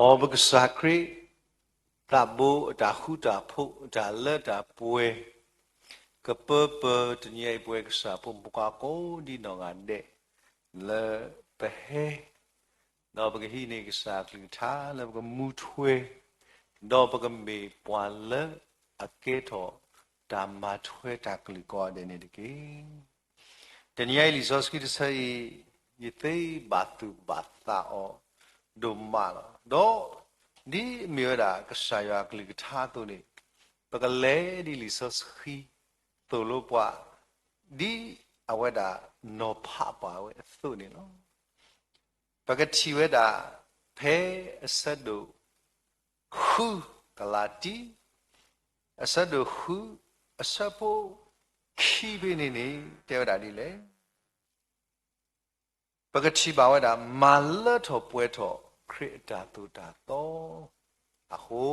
မ်ပကစၢ်ခရံာ် သးဘိအတၢ်ဃူတၢ်ဖိး အတၢ်လၢတၢ်ပှဲၤ ကပၢပၢတနံၤအံၤပဝဲကစၢ်ဖိမုၣ်ဖိခွါကိးဒ်နီၢ်ဂၤဒဲး လၢပဟဲ ဒီးပကဟံးန့ၢ်ကစၢ်အကလုၢ်ကထါ လၢပကမူထွဲ ဒီးပကမ့ၢ်ပှၤလၢအကဲထီၣ်တၢ်မၤထွဲတၢ်ကလုၢ်ကိးဂၤဒဲးန့ၣ်တက့ၢ်. တနံၤအံၤလံာ်စီဆှံတဆၢအံၤ ယသ့ဘၣ်သူၣ်ဘၣ်သးအီၤဒိၣ်မးလီၤ. ဒီးဒ်အမ့ၢ်ဝဲဒၣ်ကစၢ်ယွၤအကလုၢ်ကထါအသိးန့ၣ် ပကလဲၤဒ်လံာ်စီဆှံသိၣ်လိပှၤ ဒ်အဝဲဒၣ်နီၤဖးပှၤဝဲအသိးန့ၣ်လီၤ. ပကထံၣ်ဝဲဒၣ် ဖဲအဆၢဒိၣ်ဃု ကလၤတံ အဆၢဒိၣ်ဃု အဆၢဖိခံဖဲန့ၣ်န့ၣ် တဲဝဲဒၣ်ဒ်လဲၣ်. ပကထံၣ်ဘၣ်ဝဲဒၣ် မၤလၢထီၣ်ပှဲၤထီၣ်ခရံာ်အတၢ်သိၣ်တၢ်သီအဃိ,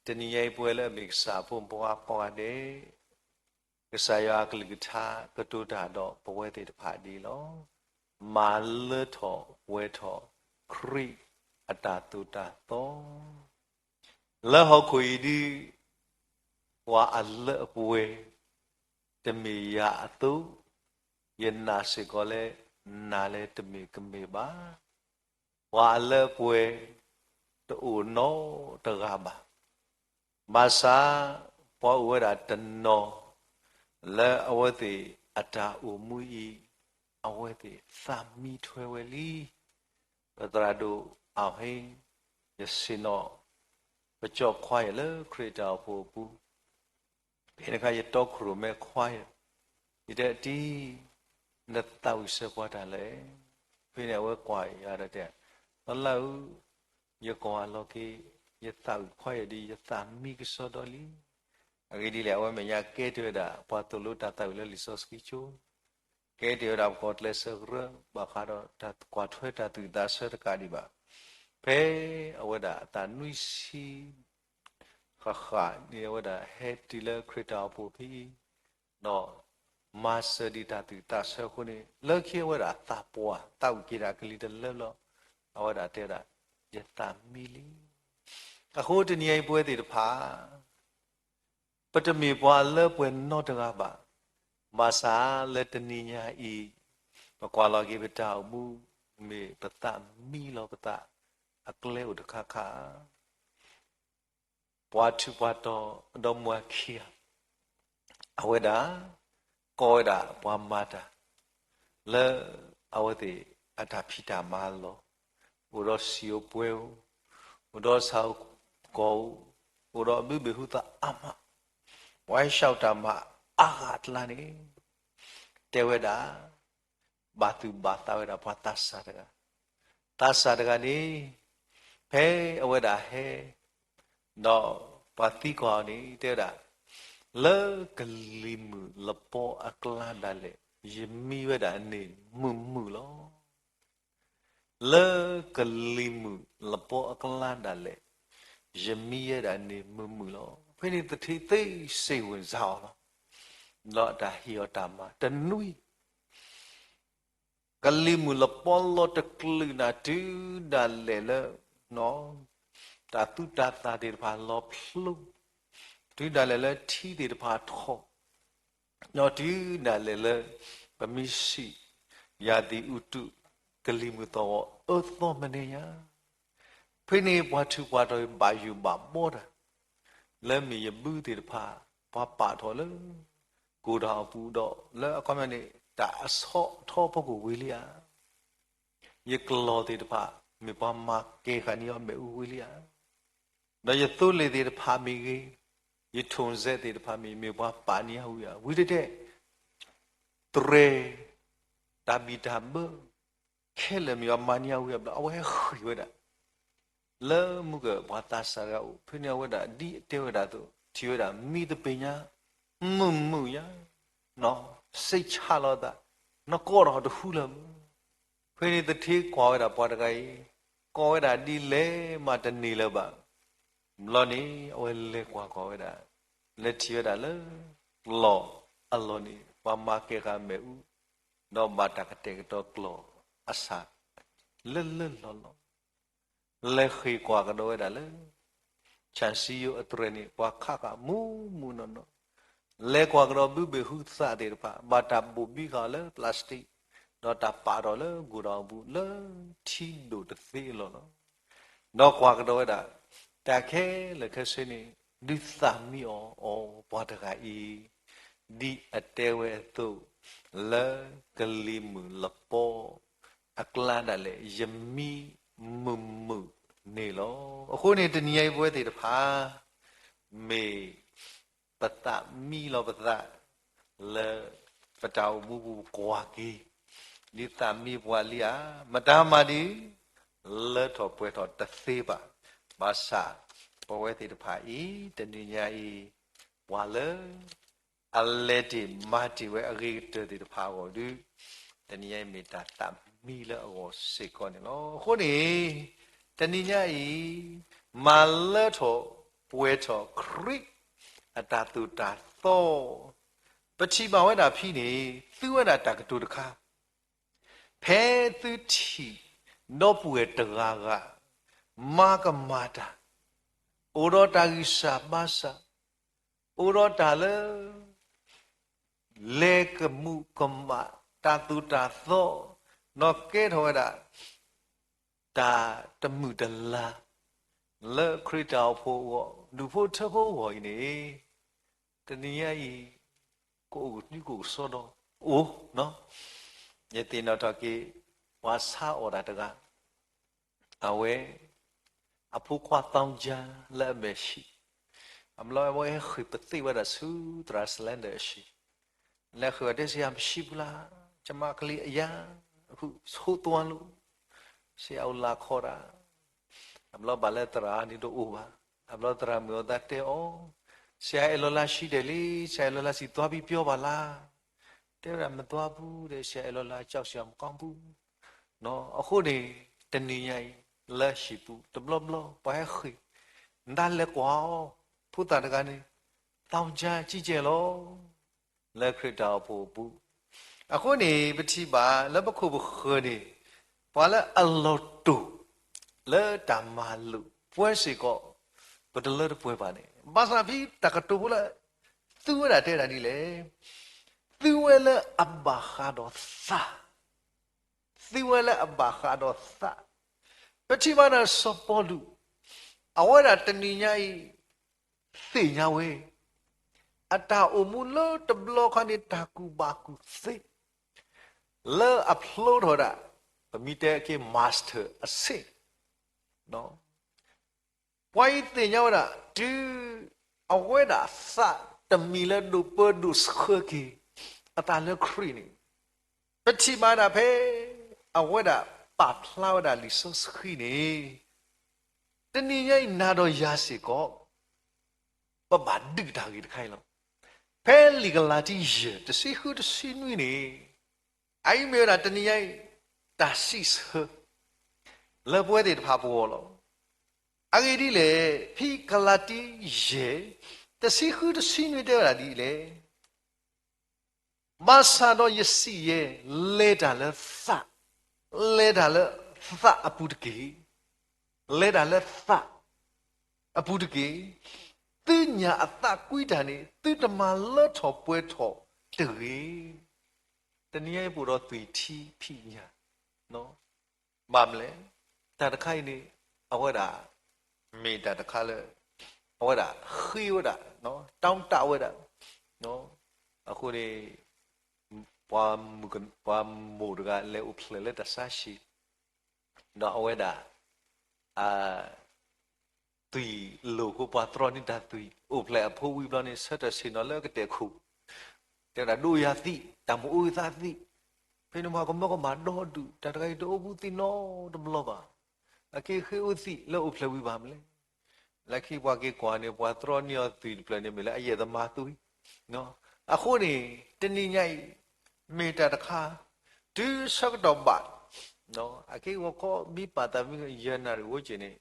တနံၤအံၤပဝဲလၢအမ့ၢ်ကစၢ်ဖိမုၣ်ဖိခွါကိးဂၤဒဲး ကစၢ်ယွၤအကလုၢ်ကထါကတိၤတၢ်ဒီးပဝဲသ့ၣ်တဖၣ်ဒ်အံၤလီၤ. မၤလၢထီၣ်ပှဲၤထီၣ်ခရံာ်အတၢ်သိၣ်တၢ်သီ လၢဟီၣ်ခိၣ်အံၤဒ် ပှၤအလၢအပှဲၤ တမ့ၢ်ယၤအသိး, ယနာ်စ့ၢ်ကီးလၢ နၤလၢတမ့ၢ်ကမ့ၢ်ဘၣ်. ပှၤအလၢအပှဲၤ တအိၣ်နီတဂၤဘၣ်. ဘၣ်ဆၣ် ပှၤအိၣ်ဝဲဒၣ်တနီၤ လၢအဝဲသ့ၣ်အတၢ်အိၣ်မူအံၤ အဝဲသ့ၣ်သးမံထွဲဝဲလံ. ပသရၣ်ဒိၣ်အဟ့ၣ် ယဆ့ၣ်နီၤ ပကၠီခွါယဲၢ်လၢခရံာ်တၢ်အိၣ်ဖှိၣ်အပူၤ ဖဲန့ၣ်အခါ ယတီခိၣ်ရိၣ်မဲခွါယဲၢ်, ယတဲတံၤ နသးဝံၣ်စၢၤပှၤတၢ်လဲၣ်. ဖဲန့ၣ်အဝဲကွၢ်ယၤဒီးတဲ, သလၢဧၢ, ယကွၢ်အလီၢ်ခံ ယသးဝံၣ်ခွါယဲၢ်ဒီး ယသးမံကစီဒီလံ. အဂ့ၢ်ဒ်လဲၣ်, အဝဲမဲာ်ညါကဲတ့ၢ်ဝဲဒၣ် ပှၤသိၣ်လိတၢ်သးဝံၣ်လၢလံာ်စီဆှံကၠိ, ကဲတ့ၢ်ဝဲဒၣ်ပှၤကျဲးစၢးကရၢ ဘၣ်ဃးဒီးတၢ်ကွၢ်ထွဲတၢ်သူၣ်ဝံၣ်သးဆၢတကးဒံးဘၣ်. ဖဲအဝဲဒၣ်အသးနွံဆံ ဃၣ်ဃၣ်န့ၣ် အဝဲဒၣ်ဟဲတုၤလၢခရံာ်တၢ်အိၣ်ဖှိၣ်ဖဲအံၤ, ဒီးမၤစၢၤဒံးတၢ်သူၣ်ဝံၣ်သးဆၢအဃိန့ၣ် လၢခံအဝဲဒၣ်သးပှၢ် သးဝံၣ်က့ၤဒၣ်ကလံၤတလၢလီၤ. အဝဲဒၣ်တဲဒၣ် ယသးမံလံ. အဃိတနံၤအံၤပဝဲသ့ၣ်တဖၣ် ပတမ့ၢ်ပှၤလၢပှဲၤနီတဂၤဘၣ်. ဘၣ်ဆၣ်လၢတနံၤညါအံၤ ပကွၢ်လီၤက့ၤပတၢ်အိၣ်မူ မ့ၢ်ပသးမံလီၤပသး အကျဲအိၣ်တခါခါ ပှၤထူးပှၤတီၤဒီးမုၢ်ခံဂၤ အဝဲဒၣ် ကိးဝဲဒၣ်ပှၤမၤတၢ် လၢအဝဲသ့ၣ်အတၢ်ဖံးတၢ်မၤလီၢ်, အိၣ်ဒီးစံာ်ဧိၤပှဲၤဧိၤ, အိၣ်ဒီးဆၣ်ဧိၤကီၢ်ဧိၤ, အိၣ်ဒီးဘုဘ့ၣ်ဟူသးအါမး, ပှၤဟဲဆှၢတၢ်မၤအါဂၤအကျါန့ၣ် တဲဝဲဒၣ် ဘၣ်သူၣ်ဘၣ်သးဝဲဒၣ်ပှၤသးစၢ်တဂၤ, သးစၢ်တဂၤန့ၣ် ဖဲအဝဲဒၣ်ဟဲ ဒီးပှၤသံကွၢ်အီၤန့ၣ် တဲဝဲဒၣ် လၢကလံၤမုၢ်လပီအကျါဒၣ်လဲာ် ယမံဝဲဒၣ်န့ၣ်မုာ်မုာ်လီၤ. လၢကလံၤမုၢ်လပီအကျါဒၣ်လဲာ် ယမံဝဲဒၣ်န့ၣ်မုာ်မုာ်လီၤ. ဖဲန့ၣ်သထ့သ့စ့ၢ်ဝဲၢ်စၢ်အီၤလီၤ. ဒီးတၢ်ဟ့ၣ်အီၤတၢ်မၤတနွံ ကလံၤမုၢ်လပီလီၤတကလုာ်နၤ တုၤဒၣ်လဲာ်လၢ တၢ်သူၣ်တၢ်သၣ်သ့ၣ်တဖၣ်လီၤဖျိ, တုၤဒၣ်လဲာ်လၢထံသ့ၣ်တဖၣ်ထီၣ်, ဒီးတုၤဒၣ်လဲာ်လၢ ပမ့ၢ်စံး ရာသီဥတု ကလံၤမုၢ်သီၣ်ဂီၤအၢသီမနုၤညါ, ဖဲန့ၣ်ပှၤထူးပှၤတီၤဘၣ်ယိၣ်ဘၣ်ဘီတၢ် လၢမ့ၢ်ယဘုသ့ၣ်တဖၣ် ပှၤပာ်ထီၣ်လၢ ကိၣ်တၢ်အပူၤဒီး လၢအခီပညီန့ၣ် တၢ်အဆီထီဖီခိၣ်ဝံၤလံဧါ. ယကျီၢ်သ့ၣ်တဖၣ် မ့ၢ်ပှၤမၤကဲၤဃာ်န့ၢ်အီၤမ့ၣ်အူဝံၤလံဧါ. ဒီးယသိလ့ၣ်သ့ၣ်တဖၣ်မ့ၢ်ဂ့ၤ, ယထိၣ်စဲးသ့ၣ်တဖၣ်မ့ၢ် မ့ၢ်ပှၤပာ်န့ၢ်အီၤဝံၤဧါ. ဝံၤတတဲ တြဲၤ တၢ်ဘံၣ်တၢ်ဘၢ ခဲလၢာ်မ့ၢ်ပှၤမၤန့ၢ်အီၤဝံၤဧါဘျီ အဝဲဟဲဃ့ၢ်ဝဲဒၣ် လၢမုၢ်ကပှၤသးစၢ်တဂၤအိၣ် ဖဲန့ၣ်အဝဲဒၣ်ဒ်အတဲဝဲဒၣ်အသိး ထံၣ်ဝဲဒၣ်မံသပ့ၤညါ မုာ်မုာ်ညါ, စိတ်ချလီၤသး, နကိးထီၣ်တဟူလၢၤဘၣ်. ဖဲန့ၣ်သထ့ကွၢ်ဝဲဒၣ်ပှၤတဂၤအံၤ ကိးဝဲဒၣ်ဒ်လဲၣ်မးတန့ၢ်လၢၤဘၣ်. ဘျီန့ၣ် အဝဲလဲၤကွၢ်ကွၢ်ဝဲဒၣ် လဲၤထံၣ်ဝဲဒၣ်လၢ ကျီၢ်အလီၢ်န့ၣ် ပှၤမၤကဲၤဃာ်မ့ၣ်အူ ဒီးဘၣ်တၢ်ကတဲာ်ကတီၤကျီၢ်အဆၣ် လၢလၢလီၢ်လီၢ် လဲၤဃ့ၢ်ကွၢ်ကဒီးဝဲဒၣ်လၢ ဆၣ်စံယိအတြဲၤန့ၣ် ပှၤခးဃာ်မူးမူးနီၢ်နီၢ်, လဲၤကွၢ်ကဒီးဘုဘ့ၣ်ဟုသၣ်သ့ၣ်တဖၣ် ဘၣ်တၢ်ဘိၣ်ဘံဃာ်အီၤလၢ plastic, ဒီးတၢ်ပာ်ထီၣ်လၢ godown အပူၤ လၢထံဒိၣ်တသ့အလီၢ်လီၤ. ဒီးကွၢ်ကဒီးဝဲဒၣ် တၢ်ခဲလၢာ်ခဲဆ့န့ၣ် ဒုးသးမံအီၤအီၤပှၤတဂၤအံၤ, ဒ်အတဲဝဲအသိး, လၢကလံၤမုၢ်လပီအကျါဒၣ်လဲာ် ယမံမုာ်မုာ်န့ၣ်လီၤ. အဃိန့ၣ် တနံၤညါအံၤပဝဲသ့ၣ်တဖၣ် မ့ၢ်ပသးမံလီၤပသး လၢပတၢ်အိၣ်မူပူၤပကွၢ်က့ၤ, ဒ်သးမံပှၤလံဧါ, မတၤမၤဒ် လၢထီၣ်ပှဲၤထီၣ်တသ့ဘၣ်. ဘၣ်ဆၣ် ပဝဲသ့ၣ်တဖၣ်အံၤ တနံၤညါအံၤ ပှၤလၢ အလဲၤတ့ၢ်မၤတ့ၢ်ဝဲအဂ့ၤကတၢၢ်သ့ၣ်တဖၣ်အဂီၢ်ဒုး, တနံၤညါအံၤမ့ၢ်တၢ်သးမံလၢအဂီၢ်စ့ၢ်ကီးန့ၣ်လီၤ. အဃိန့ၣ် တနံၤညါအံၤ မၤလၢထီၣ်ပှဲၤထီၣ်ခရံာ်အတၢ်သိၣ်တၢ်သီ, ပထံၣ်ဘၣ်ဝဲဒၣ်ဖဲန့ၣ် သုဝဲဒၣ်တၢ်ကတိၤတခါ, ဖဲသုထံၣ်ဒီပုၢ်ဝဲၢ်တဂၤဂၤ မၤကမၣ်တၢ်, အိၣ်ဒီးတၢ်ဂံၢ်စၢ်ဘါစၢ်, အိၣ်ဒီးတၢ်လၢ လဲၤကမူးကမၣ် တၢ်သိၣ်တၢ်သီ, ဒီးကဲထီၣ်ဝဲဒၣ် တၢ်တမုာ်တလၤ လၢခရံာ်တၢ်အိၣ်ဖှိၣ်အဂီၢ် ဒူၣ်ဖိထၢဖိအဂီၢ်အံၤန့ၣ်, တနံၤညါအံၤ ကအိၣ်ကနွံကအိၣ်ကစီဒီးအိၣ်, ယသ့ၣ်နီၣ်ထီၣ်က့ၤ ပှၤဆါအီၣ်တၢ်တဂၤ အဝဲ အဖိခွါသောင်းကျန်း လၢအမဲာ်ဆှံ, အဘျီအဝဲဟဲဃ့ၢ်ပသ့ၣ်ဝဲဒၣ်ဆူသရၣ် Sylvester အဟံၣ်, လဲၤဃ့ၢ်ဝဲတဲ ဆရာ မရှိဘူးလား, ကျွန်မကလေးအရမ်း အခု ဆိုးသွားလို့, ဆရာအိၣ်လာခေါ်တာ, အဘျီဘၣ်လၢသရၣ်န့ၣ်တအိၣ်ဘၣ်, အဘျီသရၣ်မုၣ်အသးတဲအီၤ, ဆရာအဲၣ်လီၤလးဆံးဒဲးလံ, ဆရာအဲၣ်လီၤလးဆံး သွားပြီးပြောပါလား, တဲဝဲဒၣ် မသွားဘူးတဲ့, ဆရာအဲၣ်လီၤလး ကြောက်စရာမကောင်းဘူး. အဃိန့ၣ် တနံၤညါအံၤ လၢဟံၣ်ပူၤတဘျီဘျီ ပှၤဟဲဃ့ၢ် နတၢ်လဲၤကွၢ်အီၤ, ဖိသၣ်တဂၤန့ၣ် သောင်းကျန်းကြီးကျယ်လီၤ လၢခရံာ်တၢ်အိၣ်ဖှိၣ်အပူၤ. အဃိန့ၣ် ပထံၣ်ဘၣ်လၢပခိၣ်ပဃၢၤန့ၣ် ပှၤလၢအလီၤတိၢ် လၢတၢ်မၤလိာ်ပှဲၤစ့ၢ်ကီး ပတလၢတပှဲၤဘၣ်န့ၣ်, ဘၣ်ဆၣ်ဖဲတၢ်ကတိၤဖိလၢ သုဝဲဒၣ်တဲဒၣ်ဒ်လဲၣ်, သုဝဲလၢအဘၣ်ဃးဒီးသး, သုဝဲလၢအဘၣ်ဃးဒီးသး, ပထံၣ်ဘၣ်ဒီးစီၤပီလူး, အဝဲဒၣ်တနံၤညါအံၤ သ့ၣ်ညါဝဲ အတၢ်အိၣ်မူလၢတဘျီခါန့ၣ် တၢ်ကူၣ်ဘၣ်ကူၣ်သ့ လၢအဖျိထီၣ်ဒၣ် ပမ့ၢ်တဲက့ၤ master အဆင့်, ပှၤအံၤသ့ၣ်ညါဝဲဒၣ် တုၤအဝဲဒၣ်သးတမံၤလၢဒိၣ်ပၢဒိၣ်ဆှၢက့ၤ အသးလၢခရံာ်န့ၣ်, ပထံၣ်ဘၣ်ဒၣ်ဖဲ အဝဲဒၣ်ပာ်ဖျါဝဲဒၣ်လံာ်စီဆှံန့ၣ်, တနံၤညါအံၤနၤဒီးယၤစ့ၢ်ကီး ပဘၣ်ဒုးတၢ်ဂ့ၢ်တခါအံၤလီၤ. ဖဲလံာ်ကလၤတံ ယဲၢ် တဆံဃုတဆံနွံန့ၣ်, အအံၤမ့ၢ်ဝဲဒၣ်တနံၤညါအံၤ တၢ်စံးဆၢ လၢပဝဲသ့ၣ်တဖၣ်ပဂီၢ်လီၤ. အဂ့ၢ်ဒ်လဲၣ်, ဖဲကလၤတံ ယဲၢ် တဆံဃုတဆံနွံတဲဝဲဒၣ်ဒ်လဲၣ်, ဘၣ်ဆၣ်ဒီးယစံးယဲ, လဲၤတၢ်လၢသး, လဲၤတၢ်လၢသးအပူၤတက့ၢ်, လဲၤတၢ်လၢသးအပူၤတက့ၢ်, သုညၣ်အသးကွံတၢ်န့ၣ် သုတမၤလၢထီၣ်ပှဲၤထီၣ်တဂ့ၤ. တနံၤညါအံၤပအိၣ်ဒီးသွံၣ်ထံဖံးညၣ် ဘၣ်မနုၤလဲၣ်, တၢ်တခါအံၤန့ၣ် အဝဲဒၣ် မ့ၢ်တၢ်တခါလၢ အဝဲဒၣ်ဃ့ဝဲဒၣ်, တောင့်တဝဲဒၣ်, အဃိန့ၣ် ပှၤမိၢ်တဂၤလဲၤအိၣ်ဖျဲၣ်လၢတၢ်ဆါဟံၣ်, ဒီးအဝဲဒၣ် သွံၣ်လိာ်အဃိ ပှၤတြီန့ၢ်တၢ်သွံၣ် အိၣ်ဖျဲၣ်အဖိဝံၤဘျီန့ၣ် ဆၢထၢၣ်ဆ့ၣ်နီၤလၢကတဲာ်ခိၣ်, တဲဝဲဒၣ် ဒိးယၤသံး, တၢ်မ့ၢ်အိၣ်သးသံး, ဖဲန့ၣ်ပှၤကမၢကမၣ်ဒီဒူၣ်, တၢ်တဂၤအံၤတအိၣ်ဘူးသံးနီတဘျီဘၣ်, အက့ၤဃ့အိၣ်သံးလၢအိၣ်ဖျဲၣ်ဝံၤဘၣ်မနုၤလဲၣ်. လၢခံပှၤက့ၤကွၢ်န့ၣ် ပှၤတြီန့ၢ်အီၤသွံၣ်တဖျၢၣ်န့ၣ် မ့ၢ်လၢအယဲၢ်သမါသွံၣ် အဃိန့ၣ် တနံၤညါအံၤ မ့ၢ်တၢ်တခါ တုၤဆၢကတီၢ်ဘၣ်, အက့ၤဂီၤခီ မ့ၢ်ပာ်သးမ့ၢ်ယဲၢ်နၣ်ရံၣ်ဝဲက့ၤန့ၣ်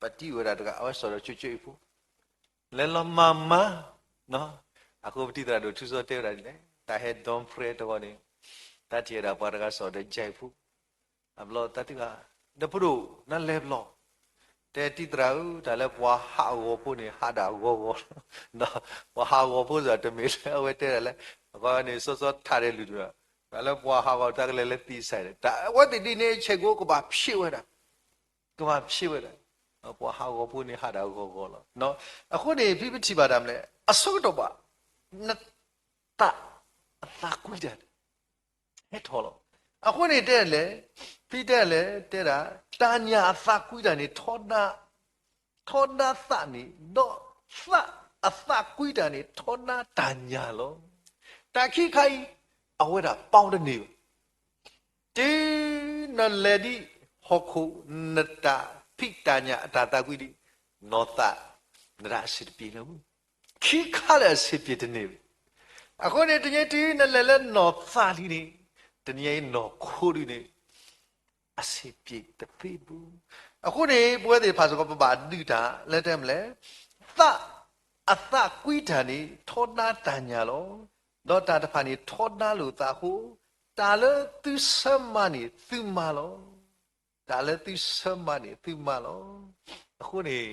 ပတံၢ်ဝဲဒၣ်တဂၤ အဝဲစီၤဒီးကၠိကၠိအံၤဖိ, လဲၤလီၤမၤမၤ, အဃိပတံၢ်သရၣ်ဒိၣ်ထူစီတဲဝဲဒၣ်ဒ်လဲၣ်, တၢ်ဟဲ dawn prayer တဂီၤန့ၣ် တၢ်ထံၣ်ဝဲဒၣ်ပှၤတဂၤစီၤဒီးကၠိအံၤဖိ, အဘျီတၢ်တဂၤ, ဒီပုၢ်ဒိၣ် နလဲၤဘျီ တဲတံၢ်သရၣ်ဧၢ, တၢ်လၢပှၤဟးဂီၤဖိန့ၣ် ဟးဒၣ်ဂီၤဂီၤလီၤ. ပှၤဟးဂီၤဖိစ့ၢ်တမ့ၢ်လၢအဝဲတဲဒၣ်လၢ အဃိန့ၣ် စီစီထးဒဲးလုၢ်ဒၣ်, တၢ်လၢပှၤဟးဂီၤတၢ်ကလဲၤလၢသံစဲး, တၢ်အဝဲသ့ၣ်ဒ်န့ၣ် ဆဲးကိးကဘၣ်ဖျ့ဝဲဒၣ်, ကဘၣ်ဖျ့ဝဲဒၣ်, ပှၤဟးဂီၤဖိန့ၣ် ဟးဒၣ်ဂီၤဂီၤလီၤ. အဃိန့ၣ် ဖဲပထံၣ်ဘၣ်တၢ်မနုၤလဲၣ် အဆိကတၢၢ်ဘၣ်, နသးအသးကွံတၢ်န့ၣ် ဟဲထီၣ်လီၤ. အဃိန့ၣ်တဲလဲၣ်, ဖဲတဲလဲၣ် တဲဒၣ်, တၢ်ညၣ်အသးကွံတၢ်န့ၣ် ထီဒါ, ထီဒါသးန့ၣ်, ဒီးသးအသးကွံတၢ်န့ၣ် ထီဒါတၢ်ညၣ်လီၤ. တၢ်ခံခါအံၤ အဝဲဒၣ်ပီတန့ၢ်ဘၣ်. တုၤနလဲၤဒ်ဟီၣ်ခိၣ် နတၢ်ဖံးတၢ်ညၣ်အတၢ်သးကွံဒ်, နီၢ်သး နတၢ်အဆံးတပျ့ၤလၢၤ. ခံခါလၢအဆံးပျ့ၤတန့ၢ်ဘၣ်. အဃိန့ၣ် တနံၤအံၤတုၤနလဲၤလၢနီၢ်သးလံန့ၣ်, တနံၤအံၤနီၢ်ခိဒ်န့ၣ် အဆံးပျ့ၤတသ့ဘၣ်. အဃိန့ၣ် ပဝဲသ့ၣ်တဖၣ်စ့ၢ်ကီး ပဘၣ်ဒုးတၢ်လၢတဲမနုၤလဲၣ်, သးအသးကွံတၢ်န့ၣ် ထီဒါတၢ်ညၣ်လီၤ. ဒီးတၢ်တဖၣ်န့ၣ် ထီဒါလိာ်သးအဃိ, တၢ်လၢသုဆၢမၤန့ၣ်သုမၤလီၤ. တၢ်လၢသုဆၢမၤန့ၣ်သုမၤလီၤ. အဃိန့ၣ်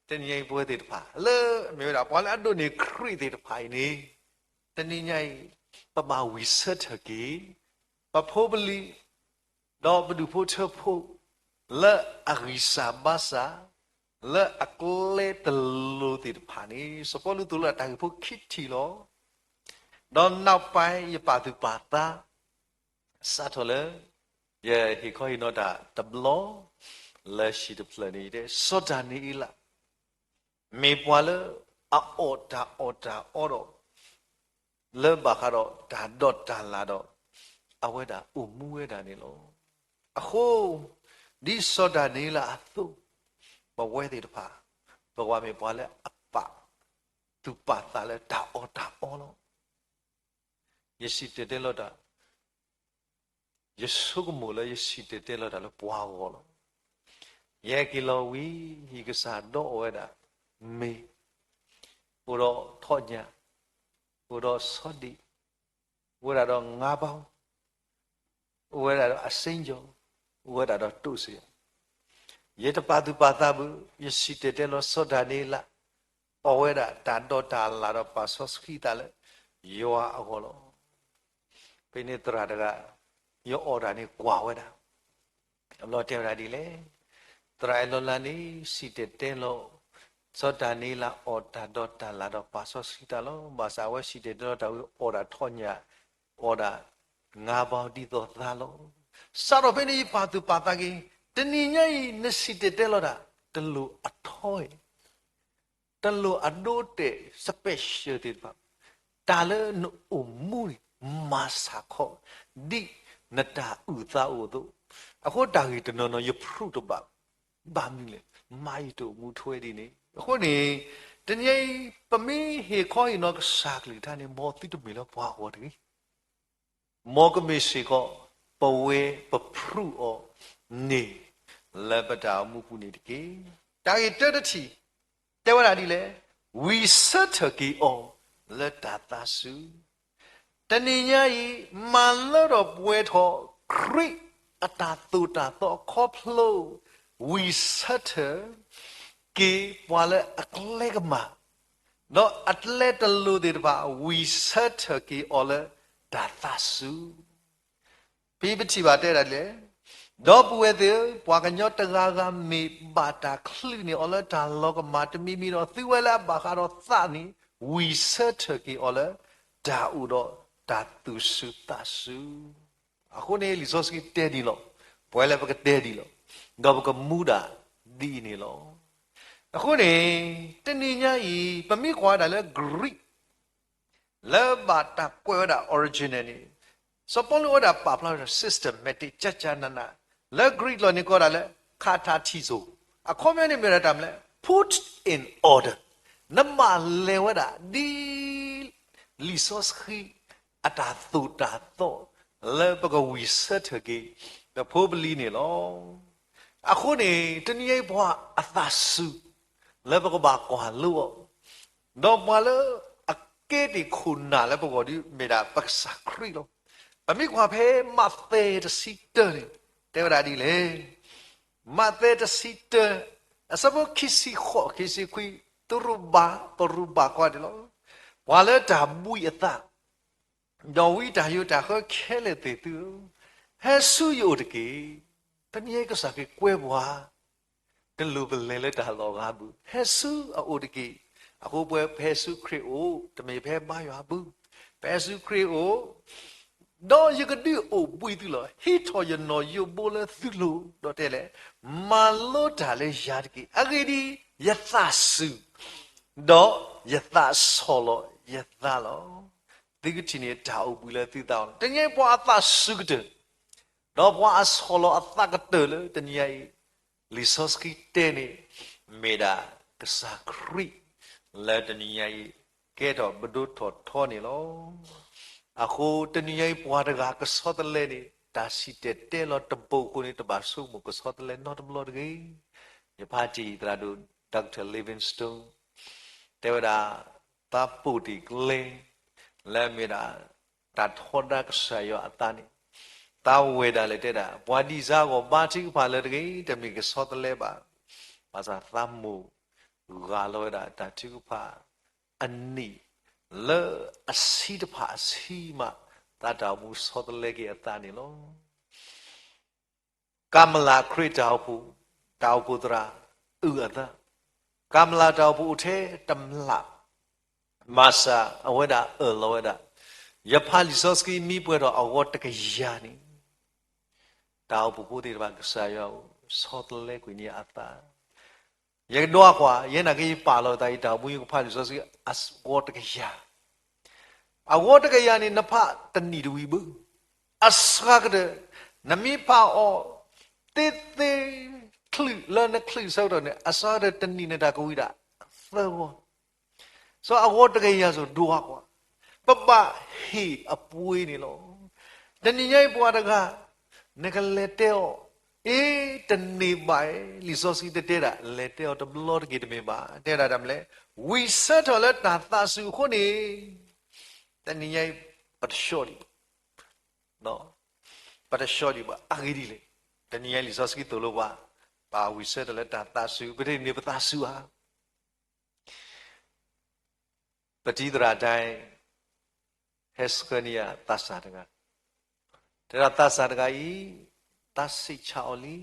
တနံၤအံၤပဝဲသ့ၣ်တဖၣ် လၢအမ့ၢ်ဝဲဒၣ် ပှၤလၢအဒိးန့ၢ်ခရံာ်သ့ၣ်တဖၣ်အံၤန့ၣ်, တနံၤညါအံၤ ပဘၣ်ဝံၣ်ဆၢထၢၣ်က့ၤ ပဖိပလံၤ ဒီးပဒူၣ်ဖိထၢဖိ လၢအဂံၢ်စၢ်ဘါစၢ် လၢအကျဲတလိၤသ့ၣ်တဖၣ်န့ၣ် စီၤပီလူးသိၣ်လိတၢ်ဂ့ၢ်ဖိခံထံၣ်လီၤ. ဒီးနောက်ပိုင်း ယပာ်သူၣ်ပာ်သး စးထီၣ်လၢ ယဟ့ၣ်ခီဟ့ၣ်နီၤတၢ်တဘျီ လၢဟံၣ်တဖျၢၣ်န့ၣ် ယတဲ စီၤဒၤနံးယ့လး မ့ၢ်ပှၤလၢအအီၣ်တၢ်အီတၢ်အီဒီး လၢဘၣ်ဃးဒီးတၢ်ဒီးတၢ်လၣ်ဒီး အဝဲဒၣ်အိၣ်မူဝဲဒၣ်န့ၣ်လီၤ. အဃိ ဒ်စီၤဒၤနံးယ့လးအသိး ပဝဲသ့ၣ်တဖၣ် ပကဘၣ်မ့ၢ်ပှၤလၢအပာ်သူၣ်ပာ်သးလၢတၢ်အီၣ်တၢ်အီလီၤ. ယစံၣ်တဲၤတဲလီၤတၢ် ယဆိကမိၣ်လၢယစံၣ်တဲၤတဲလီၤတၢ်လၢပှၤဂီၢ်လီၤ. ယဟဲက့ၤလီၤဝံၤ ဟံၣ်ကစၢ်ဒီးအီၣ်ဝဲဒၣ် မ့ၤ, အိၣ်ဒီးထီၣ်ညၣ်, အိၣ်ဒီးဆီဒံၣ်, အိၣ်ဝဲဒၣ်ဒီးငါးဘီ, အိၣ်ဝဲဒၣ်ဒီးအစ့ကီ, အိၣ်ဝဲဒၣ်ဒီးတိၣ်စ့. ယတပာ်သူၣ်ပာ်သးဘၣ်, ယစံၣ်တဲၤတဲလီၤစီၤဒၤနံးယ့လး အီၣ်ဝဲဒၣ်တၢ်ဒီးတၢ်လၣ်ဒီးပာ်စီဆှံသးလၢ ယွၤအဂီၢ်လီၤ. ဖဲန့ၣ်သရၣ်တဂၤ ယအီၣ်တၢ်န့ၣ်ကွၢ်ဝဲဒၣ်, အဘျီတဲဝဲဒၣ်ဒ်လဲၣ်, သရၣ်အဲၣ်လီၤလါန့ၣ် စံၣ်တဲၤတဲလီၤ စီၤဒၤနံးယ့လးအီၣ်တၢ်ဒီးတၢ်လၣ်ဒီးပာ်စီဆှံသးလီၤ. ဘၣ်ဆၣ်အဝဲစံၣ်တဲၤတဲလီၤတၢ်ဝံၤ အီၣ်ဒၣ်ထီၣ်ညၣ်, အီၣ်ဒၣ်ငါးဘီဒ်သိးသးလီၤ. စးထီၣ်ဖဲန့ၣ်ယပာ်သူၣ်ပာ်သးက့ၤ, တနံၤညါအံၤ နစံၣ်တဲၤတဲလီၤတၢ် တလိၣ်အထီအ့ၣ် တလိၣ်အဒိတဲာ် special သ့ၣ်တဖၣ်, တၢ်လၢနအိၣ်မူန့ၣ် မၤစၢ်ခီ ဒ်နတၢ်အုၣ်သးအိၣ်အသိး, အဃိတၢ်ဂ့ၢ်တနီၤနီၤ ယဖျိတဘၣ်, ဘၣ်မနုၤလဲၣ်, မၤယတအိၣ်မူထွဲဒ်န့ၣ်. အဃိန့ၣ် တနံၤအံၤ ပမ့ၢ်ဟ့ၣ်ခီဟ့ၣ်နီၤကစၢ်ကလုၢ်ကထါန့ၣ် မ်သုတမ့ၢ်လၢပှၤဂီၢ်တဂ့ၤ မ်ကမ့ၢ်စ့ၢ်ကီး ပဝဲပဖုးအီၤန့ၣ် လၢပတၢ်အိၣ်မူပူၤန့ၣ်တက့ၢ်. တၢ်ဂ့ၢ်တၢတထံၣ် တဲဝဲဒၣ်ဒ်လဲၣ်, ဝံၣ်ဆၢထၢၣ်က့ၤအီၤလၢတၢ်သးစူၤ. တနံၤညါအံၤ မၤလၢထီၣ်ပှဲၤထီၣ် ခရံာ်အတၢ်သိၣ်တၢ်သီအခီဖျိ ဝံၣ်ဆၢထၢၣ်က့ၤပှၤလၢအကျဲကမၣ် ဒီးအကျဲတလိၤသ့ၣ်တဖၣ် ဝံၣ်ဆၢထၢၣ်က့ၤအီၤလၢတၢ်သးစူၤ. ဖဲပထံၣ်ဘၣ်တဲဒၣ်လဲၣ်, ဒီပုၢ်ဝဲၢ်သ့ၣ်ဧၢ, ပှၤကညီတဂၤဂၤမ့ၢ်ဘၣ်တၢ်ချုးန့ၢ်အီၤလၢတၢ်လီၤကမၣ်တမံၤမံၤဒီး သုဝဲလၢအဘၣ်ဃးဒီးသးန့ၣ် ဝံၣ်ဆၢထၢၣ်က့ၤအီၤလၢတၢ်အိၣ်ဒီးတၢ်သူၣ်စူၤသးစူၤ. အဃိန့ၣ် လံာ်စီဆှံတဲဒ်လီၤ, ပဝဲလၢပကတဲဒ်လီၤ, ဒီးပကမူဒၣ်ဒ်အံၤန့ၣ်လီၤ. အဃိန့ၣ် တနံၤညါအံၤ ပမ့ၢ်ကွၢ်ဝဲဒၣ်လၢ Greek လၢဘၣ်တၢ်ကွဲးဝဲဒၣ် original န့ၣ်, စီၤပီလူးဝဲဒၣ်ပာ်ဖျါဝဲဒၣ် systematic ကကနန, လၢ Greek လီၢ်န့ၣ်ကိးဒၣ်လၢ ခါထးထံစိၤ, အခီပညီန့ၣ်မ့ၢ်ဒၣ်တၢ်မနုၤလဲၣ်, put in order, နမၤလဲၤဝဲဒၣ်ဒ် လံာ်စီဆှံအတၢ်သိၣ်တၢ်သီ လၢပကဝံၣ်ဆၢထၢၣ်က့ၤ ပဖိပလံၤန့ၣ်လီၤ. အဃိန့ၣ် တနံၤအံၤပှၤအသးစူၤ လၢပကဘၣ်ကွၢ်လိအီၤ, ဒီးပှၤလၢအကဲတ့ၢ်ခိၣ်နၢ်လၢပဂီၢ်ဒီး မ့ၢ်ဒၣ်ပကစၢ်ခရံာ်လီၤ. ပမ့ၢ်ကွၢ်ဖဲမးသဲတဆံတၢန့ၣ် တဲဝဲဒၣ်ဒ်လဲၣ်, မးသဲတဆံတၢ အဆၢဖိခံဆံဃိး ခံဆံခွံ, တရူးဘၣ်, တရူးဘၣ်ကွၢ်ဒံးလီၤ. ပှၤလၢတၢ်ဘှံးအသး, ဒီးဝံတၢ်ယိးတၢ်ဃၢခဲလၢာ်သ့ၣ်သုဧၢ, ဟဲဆူယအိၣ်တက့ၢ်. တနံၤအံၤကစၢ်ခရံာ်ကွဲပှၤ တလိၣ်ပလဲၤလၢတၢ်လီၢ်အဂၤဘၣ်, ဟဲဆူအအိၣ်တက့ၢ်. အဃိပဝဲ ပဟဲဆူခရံာ်အအိၣ်, တမ့ၢ်ပဟဲဘါယွၤဘၣ်, ပဟဲဆူခရံာ်အအိၣ်, ဒီးယကဒုးအိၣ်ဘှံးသုလီၤ. ဟံးထီၣ်ယနီၣ်ယိးဘိလၢသုလိၤ, ဒီးတဲလဲၣ်, မၤလိတၢ်လၢယၤတက့ၢ်. အဂ့ၢ်ဒ်အံၤ, ယသးစူၤ, ဒီးယသးဆီၣ်လီၤယသးလီၤ. သုကထံၣ်န့ၢ်တၢ်အိၣ်ဘှံးလၢသုသးလီၤ. တနံၤအံၤပှၤအသးစူၤကတၢၢ် ဒီးပှၤအဆီၣ်လီၤအသးကတၢၢ်လၢတနံၤအံၤ, လံာ်စီဆှံတဲန့ၣ်, မ့ၢ်ဒၣ်ကစၢ်ခရံာ်လၢတနံၤအံၤ ကဲထီၣ်ပဒိၣ်ထီၣ်ထီန့ၣ်လီၤ. အဃိတနံၤအံၤပှၤတဂၤကဆီတလဲန့ၣ် တၢ်စံၣ်တဲၤတဲလီၤတဘိအဃိန့ၣ် တဘၣ်ဆိကမိၣ်ကဆီတလဲနီတဘျီတဂ့ၤ. ယဖးတံၢ်သရၣ်ဒိၣ် Doctor Livingstone တဲဝဲဒၣ်, သးပိာ်တ့ၢ်ကျဲ လၢအမ့ၢ်ဒၣ် တၢ်ထီဒါကစၢ်ယွၤအသးန့ၣ်, သးဝဲၢ်ဒၣ်လဲာ်တဲဒၣ် ပှၤဒံၣ်စၢ်အဂီၢ်ဘါထုကဖၣ်လၢတဂ့ၤ, တမ့ၢ်ကဆီတလဲဘၣ်. ဘၣ်ဆၣ်သးမိၣ်ဂၢ်လီၤဝဲဒၣ်တၢ်ထုကဖၣ်အနံၣ် လၢအဆံတဖၣ်အဆံမး, သးတၢ်အိၣ်မူဆီတလဲက့ၤအသးန့ၣ်လီၤ. ကၤမလၤခရံာ်တၢ်အိၣ်ဖှိၣ်, တၢ်အိၣ်ဖှိၣ်သရၣ်အုၣ်အသး, ကၤမလၤတၢ်အိၣ်ဖှိၣ်အိၣ်ထဲတမျၢ်, မၤစၢ်အဝဲဒၣ်အၢၣ်လီၤဝဲဒၣ်, ယဖးလံာ်စီဆှံမံပှဲၤထီၣ်အဂီၢ်တကယၤန့ၣ်, တၢ်အိၣ်ဖှိၣ်ဖိသ့ၣ်တဖၣ်ကစၢ်ယွၤဆီတလဲကွံာ်န့ၢ်အသး ယကဒွးကွၢ်, ယဲနာ်က့ယပာ်လီၤသးယတၢ်အိၣ်မူ ယကဖးလံာ်စီဆှံအဂီၢ်တကယၤ, အဂီၢ်တကယၤန့ၣ် နဖးတနံၣ်တဝံၤဘၣ်, အစှၤကတၢၢ်, နမ့ၢ်ဖးအီၤသ့သ့ ချုးလၢနချုးဆၢကတီၢ်န့ၣ် အစှၤကတၢၢ်တနံၣ်န့ၣ်တၢ်ကဝံၤဒၣ်သၢဂီၢ် စီၤအဂီၢ်တကယၤစီၤဒွးကွၢ်, ပဘၣ်ဟ့ၣ်အပှ့ၤန့ၣ်လီၤ. တနံၤညါအံၤပှၤတဂၤ, နကလဲၤတဲအီၤ, အ့ တန့ၢ်ဘၣ်, လံာ်စီဆှံတတဲဒၣ် လဲၤတဲအီၤတဘျီတက့ၢ်တမ့ၢ်ဘၣ်, တဲဒၣ်တၢ်မနုၤလဲၣ်, ဝံၣ်ဆၢထၢၣ်လၢတၢ်သးစူၤအဃိန့ၣ်, တနံၤညါအံၤ, ပတဆှီဒံးဘၣ် ပတဆှီဒံးဘၣ် အဂ့ၢ်ဒ်လဲၣ်, တနံၤညါအံၤလံာ်စီဆှံသိၣ်လိပှၤ, ပဝံၣ်ဆၢထၢၣ်လၢတၢ်သးစူၤ ပတန့ၢ်ပသးစူၤဧါ ပတံၤသရၣ်တၢ်, ဟဲဆှၢန့ၢ်ယၤသးစၢ်တဂၤ, တဲဒၣ်သးစၢ်တဂၤအံၤ, သးဆံးဆါအီၤလံ,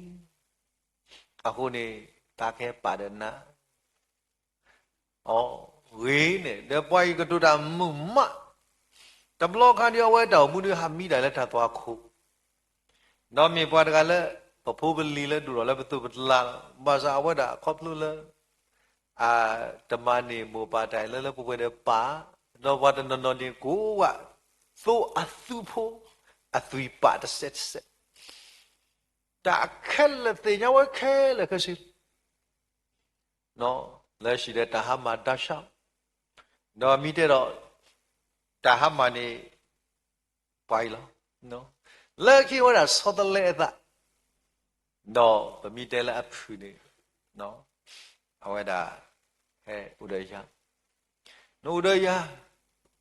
အဃိန့ၣ်, သးကဟဲပာ်ဒီးနၤ, အီ, ဂ့ၤန့ၣ် ဒီးပှၤအံၤကတိၤတၢ်မုာ်မး, တဘျီခါဒ်အဝဲတၢ်အိၣ်မူဒ်ဟးမံဒၣ်လၢတၢ်သွၣ်ခိၣ် ဒီးမ့ၢ်ပှၤတဂၤလၢ ပဖိပလံၤလၢဒိၣ်ထီၣ်လၢပသိးပတလါလီၤ, ဘၣ်ဆၣ်အဝဲဒၣ်ခီဖျိလၢ အတမၤန့ၢ်မိၢ်ပၢ်တၢ်အံၤလၢလၢပှဲၤပှဲၤဒီးပၢ်, ဒီးပှၤတနီၤနီၤန့ၣ်ကိးဝဲ, သိအသူဖိ, အသွံၣ်ပာ်တစဲးတစဲး, တၢ်ခဲလၢာ်သ့ၣ်ညါဝဲခဲလၢာ်ခဲဆ့ လၢဟံၣ်ဒီးတၢ်ဟါမၢ်ဒါဆၣ်, ဒီးမ့ၢ်တဲဒီး, တၢ်ဟါမၢ်န့ၣ်, ပှၤအံၤလီၤ, လၢခံဝဲဒၣ်ဆီတလဲအသး, ဒီးပမ့ၢ်တဲလၢအဖုၣ်န့ၣ်, အဝဲဒၣ်, ဟဲအိၣ်ဒီးယၤ, နအိၣ်ဒီးယ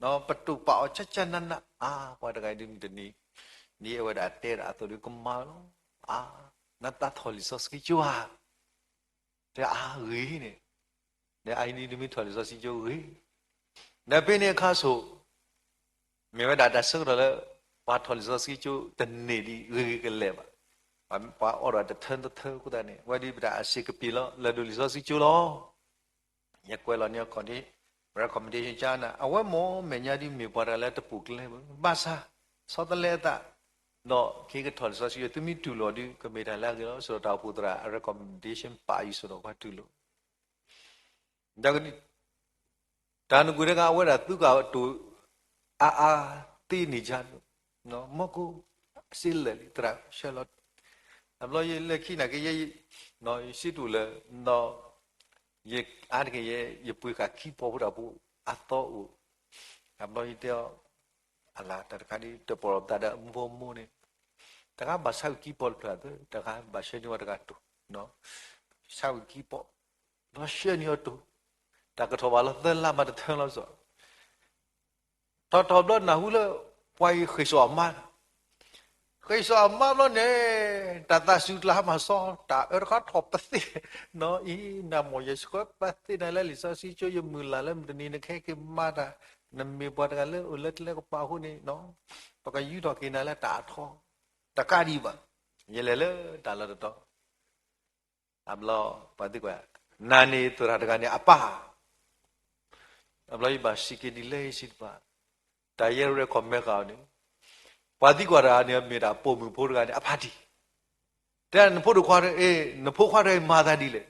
ၤ, ပတိာ်ပာ်အီၤကၠၢ်ကၠၢ်နးနးအါ, ပှၤတဂၤအံၤဒ်မုၢ်တနံၤ, ဒ်အဝဲဒၣ်တဲဒၣ်အသိးဒီးကမၤလီၤ, အါ, နသးထီၣ်လံာ်စီဆှံကၠိဧါ တဲအါဂ့ၤန့ၣ်, ဒီးအအံၤဒ်မ့ၢ်ထီၣ်လံာ်စီဆှံကၠိဂ့ၤ, ဒီးဖဲန့ၣ်အခါဆိး, မ့ၢ်ဝဲဒၣ်တၢ်ဆၢကတီၢ်လၢ ပှၤထီၣ်လံာ်စီဆှံကၠိတန့ၢ်ဒံးဂ့ၤဂ့ၤကလဲာ်ဘၣ်, ပှၤအိးထီၣ်တထၢတထၢအဃိသတးန့ၣ် အဝဲဒ်ပတၢ်အစ့ၢ်ကပ့ၤလီၤ လဲၤဒိးလံာ်စီဆှံကၠိလီၤ. ယကွဲးလီၤန့ၢ် recommendation ကၠၢ်နၤ အဝဲမ့ၢ်မဲာ်ညါဒ်မ့ၢ်ပှၤတဂၤလၢတပိာ်ကျဲဘၣ်, ဘၣ်ဆၣ်, ဆီတလဲအသး, ဒီးက့ၤကထီၣ်လံာ်စီဆှံကၠိ သုမ့ၢ်တူၢ်လိာ်ဒ် ကမ့ၢ်တၢ်လၢအဂ့ၤလီၤ, စ့ၢ်ဒီးတၢ်အိၣ်ဖှိၣ်သရၣ်အ recommendation ပာ်အံၤစ့ၢ်ဒီးပှၤတူၢ်လိာ် တၢ်နုာ်ကွံာ်တခါ အဝဲဒၣ်သုကတိၤ အါအါသ့န့ၣ်ယါ, မီၢ်ကိၢ်, စ့လၢာ်လံ သရၣ်ဆှၢလီၤ, တဘျီယလၢခံနာ်က့ ယဲ, ယစံးတူၢ်လၢ, ဒီး, ယအါတက့ၢ်ယဲ ယပှ့ၤဃာ်ခံပီၢ်ဖိတၢ်ပူၤအသီအိၣ်, တဘျီယတဲအီၤ, အလၢတၢ်တခါဒ်တပီၢ်လီၤပသးဒီးမူဖိမိၢ်န့ၣ်, တခါဘၣ်ဆါဝံၤခံပီၢ်တဖျၢၣ်သၢ, တခါဘၣ်ဆှၢန့ၢ်ဝဲတဂၤတိၢ်, ဆါဝံၤခံပီၢ် ဘျီဆှၢန့ၢ်အီၤတိၢ်, တၢ်ကထီၣ်ဘၣ်လီၤသၢလါမးတထၢလီၤစီၤ, ထီၣ်ထီၣ်ဘျီနၢ်ဟူလၢ ပှၤအံၤဃ့ၢ်စိာ်အမါလီၤ, ကစၢ်ယွၤမၤဘျီန့ၣ်, တၢ်သးစူၤကျါဟါမၢ်စီ, တၢ်အၢတခါထီၣ်ပသ့ၣ်, နီၢ်အံၤ နမ့ၢ်ယဆှၢပသ့ၣ်နၤလၢလံာ်စီဆှံကၠိ ယမုၢ်လၢ်လၢမုၢ်တနံၤ နကဟဲက့ၤမၤတၢ်, နမ့ၢ်ပှၤတဂၤလၢအိၣ်လၢကျဲကပၤအဃိန့ၣ်, ပကယူၢ်ထီၣ်က့ၤနၤလၢတၢ်အထီ, တကးဒံးဘၣ်, ယလဲၤလၢတၢ်လီၢ်တတီၤ အဘျီ ပှၤသံကွၢ်, နၤန့ၣ်သရၣ်တဂၤန့ၣ်အပၢ်, အဘျီယဘၣ်စံးက့ၤဒ်လဲၣ်စံးတဖၣ်, တၢ်ယဲၢ်ရဲၣ်ခီၣ်မဲဃာ်အီၤန့ၣ်, ပှၤသံကွၢ်တဂၤန့ၣ် မ့ၢ်ဒၣ်ပိာ်မုၣ်ဖိတဂၤန့ၣ် အဖါတံၢ်, တဲနဖိဒိၣ်ခွါ, နဖိခွါတဂၤအံၤမၤသးဒ်လဲၣ်,